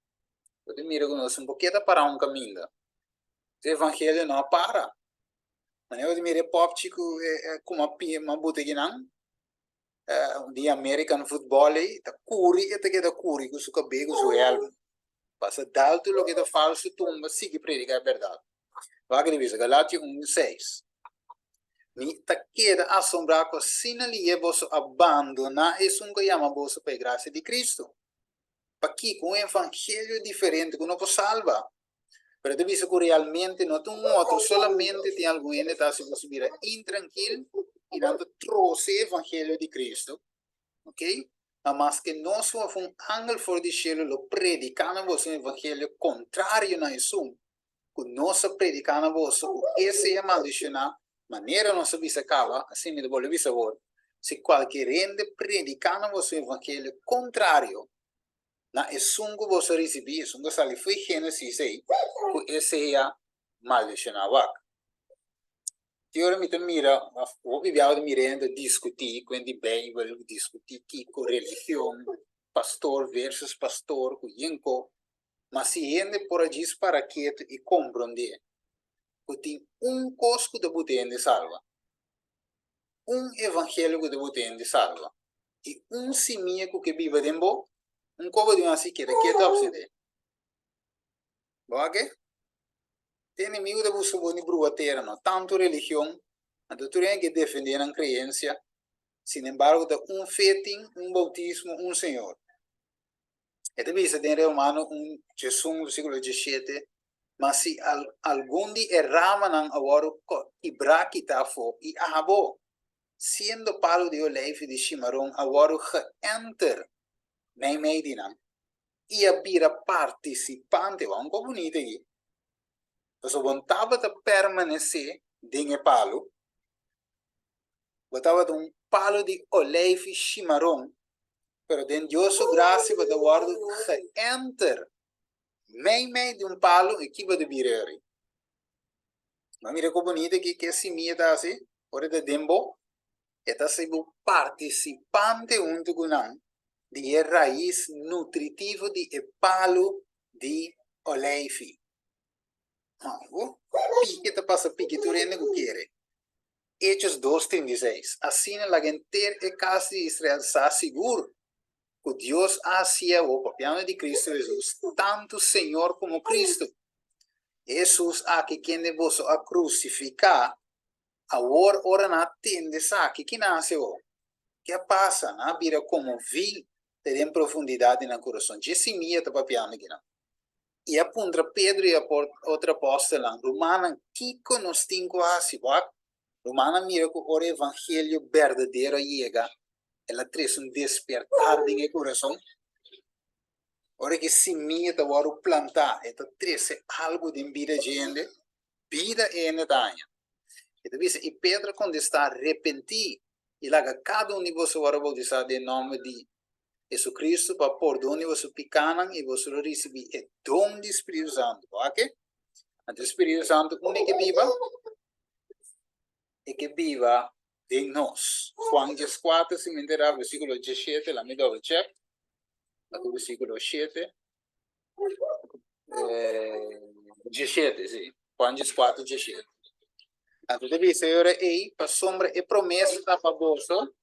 Bo ta mira ku nos un poke ta para un kaminda. E evangelio no a para. Manera bo ta mira e popchi ku e kuma pi ma buta kinan. Di American football ei ta kuri e ta keda kuri ku su kabei ku su helm. Pasa dal tur loke ta falsu tumba sigui prediká e bèrdat. Wak di bisa Galatio un seis. Mi ta keda asombrá ku asina lihe boso a bandoná esun ku a yama boso pa e grasia di Kristu. Pakiko un evangelio diferente ku no por salba? Pero e ta bisa ku realmente no ta un otro, solamente tin algun hende ta hasi boso bira intrankil i nan ta trose e evangelio di Kristu. Ok? Ma maske nos of un angel for di shelu lo prediká na boso un evangelio kontrario na esun ku nos a prediká na boso, ku e sea maldishoná, manera nos a bisa kaba, asina mi ta bolbe bisa awor, si kualke hende prediká na boso un evangelio kontrario na esun ku boso a risibí, esun ku a sali fo'i Génesis ei, ku e sea maldishoná. Wak. Tin ora mi ta mira, hopi biaha ta mira hende ta diskutí kuent di Beibel, diskutí kiko religion. pastor versus pastor ku yenko, ma si hende por a djis para ketu i komprondé ku tin un kos ku ta buta hende salba, un evangelio ku ta buta hende salba i un simia ku ke biba den bo, un koba di un hasi keda ketu apsedé. Bo a ke? Te enemigu ta buska bo ni brua tera no, tantu religion, anto tur hende ke defendé nan kreensia, sinembargo ta un fe tin, un boutismo, un Señor. E ta bisa den Romano un djesun versíkulo djeshete, Ma si algun di e ramanan a wòrdu kibrá kitá afó i abo, siendo palu di oleifi di shimaron a wòrdu geènter meimei di nan, i a bira partisipante, wak un kos bunita aki, pasobra bo no tabata permanesé den e palu, bo tabata un palu di oleifi shimaron, pero den Dios su grasia bo ta wòrdu geènter meimei di un palu i ki bo ta bira eri. Bo a mira kon bunita ki ke simia ta hasi ora e ta den bo? E ta hasi bo partisipante huntu ku nan di e rais nutritivo di e palu di oleifi. Piki ta pasa piki tur hende ku kere. Hechos dos 36. Asina laga henter e kas di Israel sa sigur ku Dios a hasi awor, papiando di Kristu Hesus, tantu Señor komo Kristu. E Hesus aki kende boso a krusifiká, awor ora nan a tende esaki, ki nan a hasi awor? Ke a pasa? Nan a bira konmoví te den profundidat di nan kurason. Dje simia ta papiando akinan. I a puntra Pedro i otro apòstelnan, Rumannan, kiko nos tin ku hasi? Wak, rumannan mira ku ora e evangelio berdadero a yega, el a trese un despertar den e kurason. Ora ku e simia ta wòrdu plantá, e ta trese algu den bida dje hende, bida e hende ta haña. E ta bisa, I Pedro a kontestá, Repentí i laga kada un di boso wòrdu boutisá den nòmber di Jesucristo pa pordon di boso pikánan i boso lo risibí e don di Spiritu Santu. Bo wak? Anto e Spiritu Santu unda e ke biba? E ke biba den nos. Juan dieskuater, si mi enterá, versíkulo diesshete, laat mi double check. Laat versíkulo shete. Diesshete, si. Juan dieskuater, diesshete. Anto ta bisa e ora ei, pasobra e promesa ta pa boso,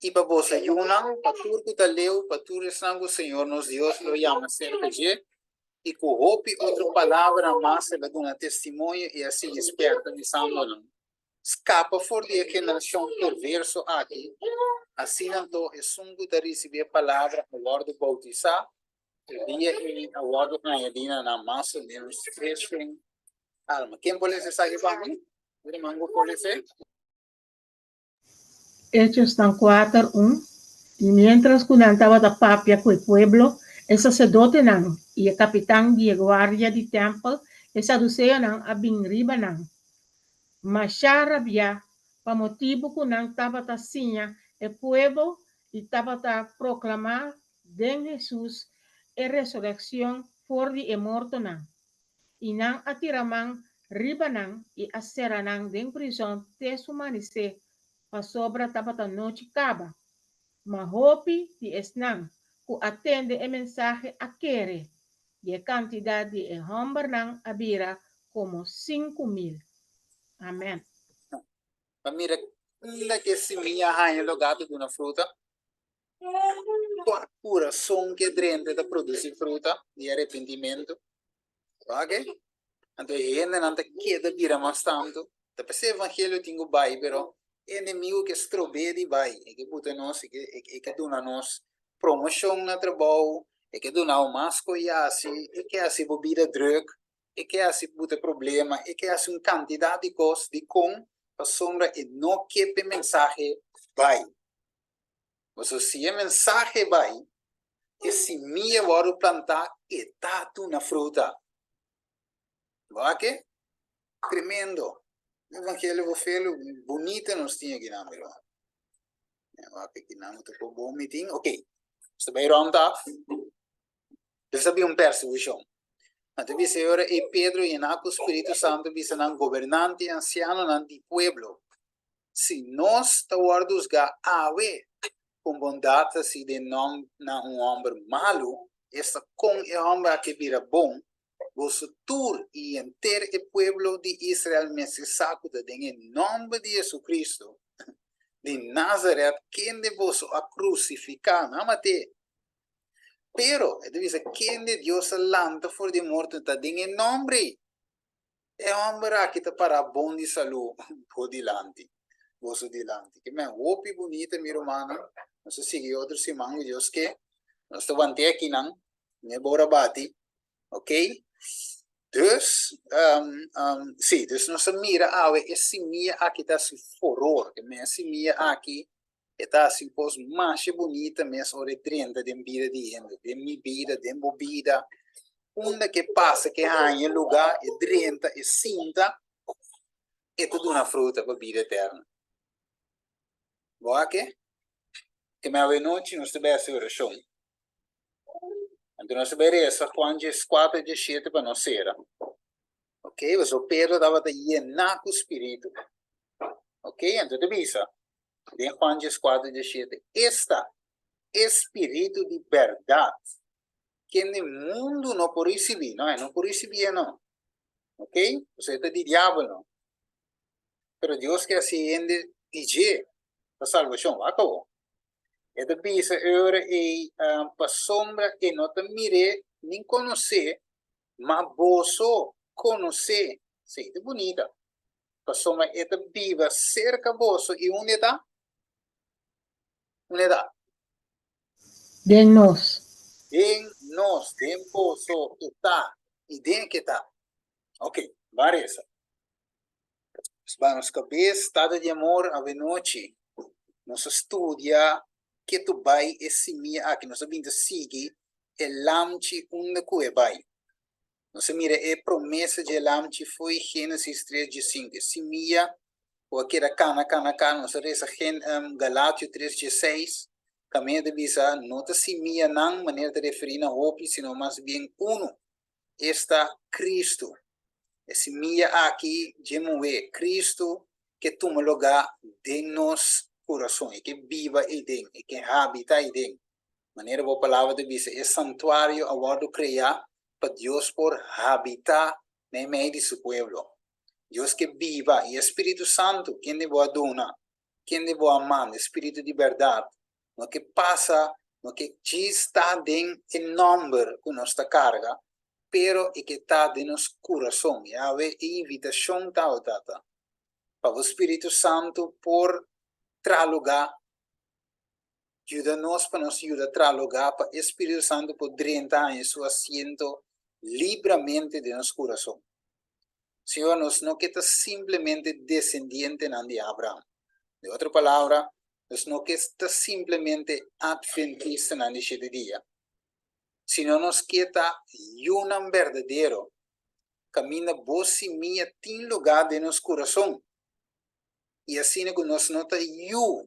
i pa boso yunan, pa tur ku ta leu, pa tur esnan ku Señor nos Dios lo yama serka dje, i ku hopi otro palabranan mas el a duna testimonio i a sigui spèrta bisando nan, Skapa for di e generashon perverso aki. Asina anto esun ku ta risibí e palabra a wòrdu boutisá, e dia ei a wòrdu añadí na nan mas o ménos treshen alma. Ken por lesa esaki pa mi? Ruman ku por lesa? Hechosnan kuater, un, I miéntras ku nan tabata papia ku e pueblo, e saserdotenan i e kapitan di e guardia di tèmpel, e saduseonan a bin riba nan, mashá rabiá pa motibu ku nan tabata siña e pueblo i tabata proklamá den Hesus e resurekshon for di e mortonan. I nan a tira man riba nan i a sera nan den prizòn te su manisé, pasobra tabata nochi kaba. Ma hopi di esnan ku a tende e mensahe a kere, i e kantidat di e hòmbernan a bira komo 5000. Amèn. Pa mira unda ku e simia a haña lugá ta duna fruta. Kua kurason ke drenta ta produsí fruta di arepentimentu? Wak? Anto e hendenan ta keda bira mas tantu. Ta p'esei evangelio tin ku bai, pero e enemigu ke strob'é di bai. E ke buta nos, e ke e ke duna nos promoshon na trabou, e ke duna bo mas ku yasi, e ke hasi bo bida drùk, e ke hasi buta problema, e ke hasi un kantidat di kos. Dikon? Pasobra e no ke p'e mensahe bai. Pasobra si e mensahe bai, e simia wòrdu plantá, e ta duna fruta. Bo a ke? Tremendo! Evangelio bo felu bunita nos tin akinan, mi ruman. Wak akinan ta por bon mi tin. Ok, nos ta bai rònt af. Nos ta bin un persekushon. Nan ta bisa e ora ei Pedro yená ku Spiritu Santu bisa nan gobernante i ansianonan di pueblo, Si nos ta wòrdu husgá awe. Kon bondat ta hasi den nòm na un hòmber malu, esta kon e hòmber aki a bira bon, boso tur i henter e pueblo di Israel mester sa ku ta den e nòmber di JesuCristo di Nazaret kende boso a krusifiká, nan a mat'é. Pero, e ta bisa, kende Dios a lanta for di e morto ta den e nòmber ei. E hòmber aki ta pará bon di salú bo dilanti, boso dilanti. Ke men hopi bunita mi rumannan. Nos ta sigui otro siman ku Dios ke. Nos ta want'é akinan, ne bora bati. Ok? Dus, um, um, sí, dus nos a mira awe e simia aki ta hasi furor. Ke men e simia aki E ta hasi un kos masha bunita mes ora e drenta den bida di hende, den mi bida, den bo bida. Unda ke pasa, ke haña lugá, e drenta, e sinta, e ta duna fruta pa bida eterno. Bo a ke? Ke me awenochi nos ta bai hasi orashon. Anto nos ta bai resa Juan 14, 17 pa nos sera. Ok, pasobra Pedro tabata yená ku spiritu. Ok, anto ta bisa den Juan 14, 17, Esta e spiritu di bèrdat, kende mundu no por risibí. No, e no por risibí e no. Ok, pasobra e ta di diabel no. Pero Dios ke hasi hende di dje pa salbashon. Wak awor. E ta bisa e ora ei, pasobra e no ta mir'é nin konos'é, Ma boso konosé, esei ta bunita, pasobra e ta biba serka boso i unda e ta? Unda e ta? Den nos. Den nos, den boso e ta i den ke ta. Ok, ban resa. Nos baha nos kabes, Tata di amor, awenochi nos a studia ke tu bai e simia aki, nos a bin ta sigui e lamchi unda ku e bai. Nos a mira e promesa dje lamchi fo'i Génesis tres dje sinku, e simia ku a keda kana kana kana, nos a resa Gen Galatio tres dje seis, kaminda ta bisa no ta simianan manera ta referí na hopi, sino mas bien unu, esta Cristo. E simia aki dje muhé, Cristo, ke tuma lugá den nos kurason, e ke biba eiden, e ke habitá eiden. Manera bo Palabra ta bisa, e santuario a wòrdu kreá pa Dios por habitá meimei di su pueblo. Dios ke biba, i e Spiritu Santu, kende bo a duna, kende bo a manda, e Spiritu di bèrdat, no ke pasa, no ke djis ta den e nòmber ku nos ta karga, pero e ke ta den nos kurason. Yahweh, e invitashon ta awe, Tata, pa bo Spiritu Santu por traha lugá, yuda nos pa nos yuda traha lugá pa e Spiritu Santu por drenta haña su asiento libramente den nos kurason. Señor, nos no ke ta simplemente desendientenan di Abraham. Den otro palabra, nos no ke ta simplemente adventistanan di shete dia, sino nos ke ta yunan berdadero, kaminda Bo simia tin lugá den nos kurason, i asina ku nos no ta yu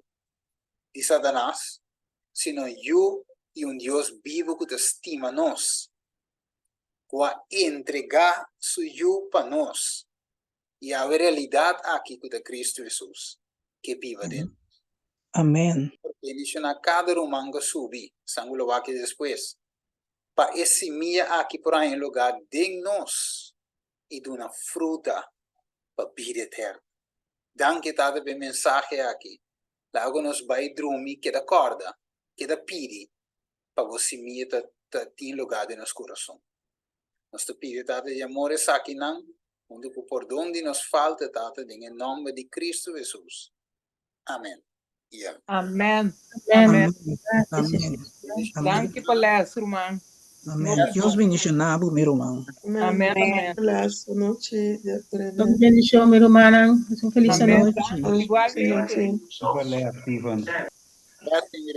di Satanas, sino yu di un Dios bibu ku ta stima nos. ku a entregá su Yu pa nos, i awe realidat aki ku ta Kristu Hesus ke biba den nos. Amen. Por bendishoná kada ruman ku a subi, esnan ku lo wak despues, pa e simia aki por haña lugá den nos i duna fruta pa bida eterno. Danki, Tata, pa e mensahe aki. Laga ku nos bai drumi, keda kòrda, keda pidi pa bo simia ta ta tin lugá den nos kurason. Nos ta pidi, Tata di amor, esakinan, huntu ku pordon di nos falta, Tata, den e nòmber di Kristu Hesus. Amen i amen. Amen. Amen. Amen. Amen. Danki pa les, ruman. Amen. Dios bendiciona bo, mi ruman. Amen. Amen. Bless nochi, Dios Hopi bendicion, mi rumannan. Un feliz Amen. anochi. Igualmente. Super les, Steven. Blessing.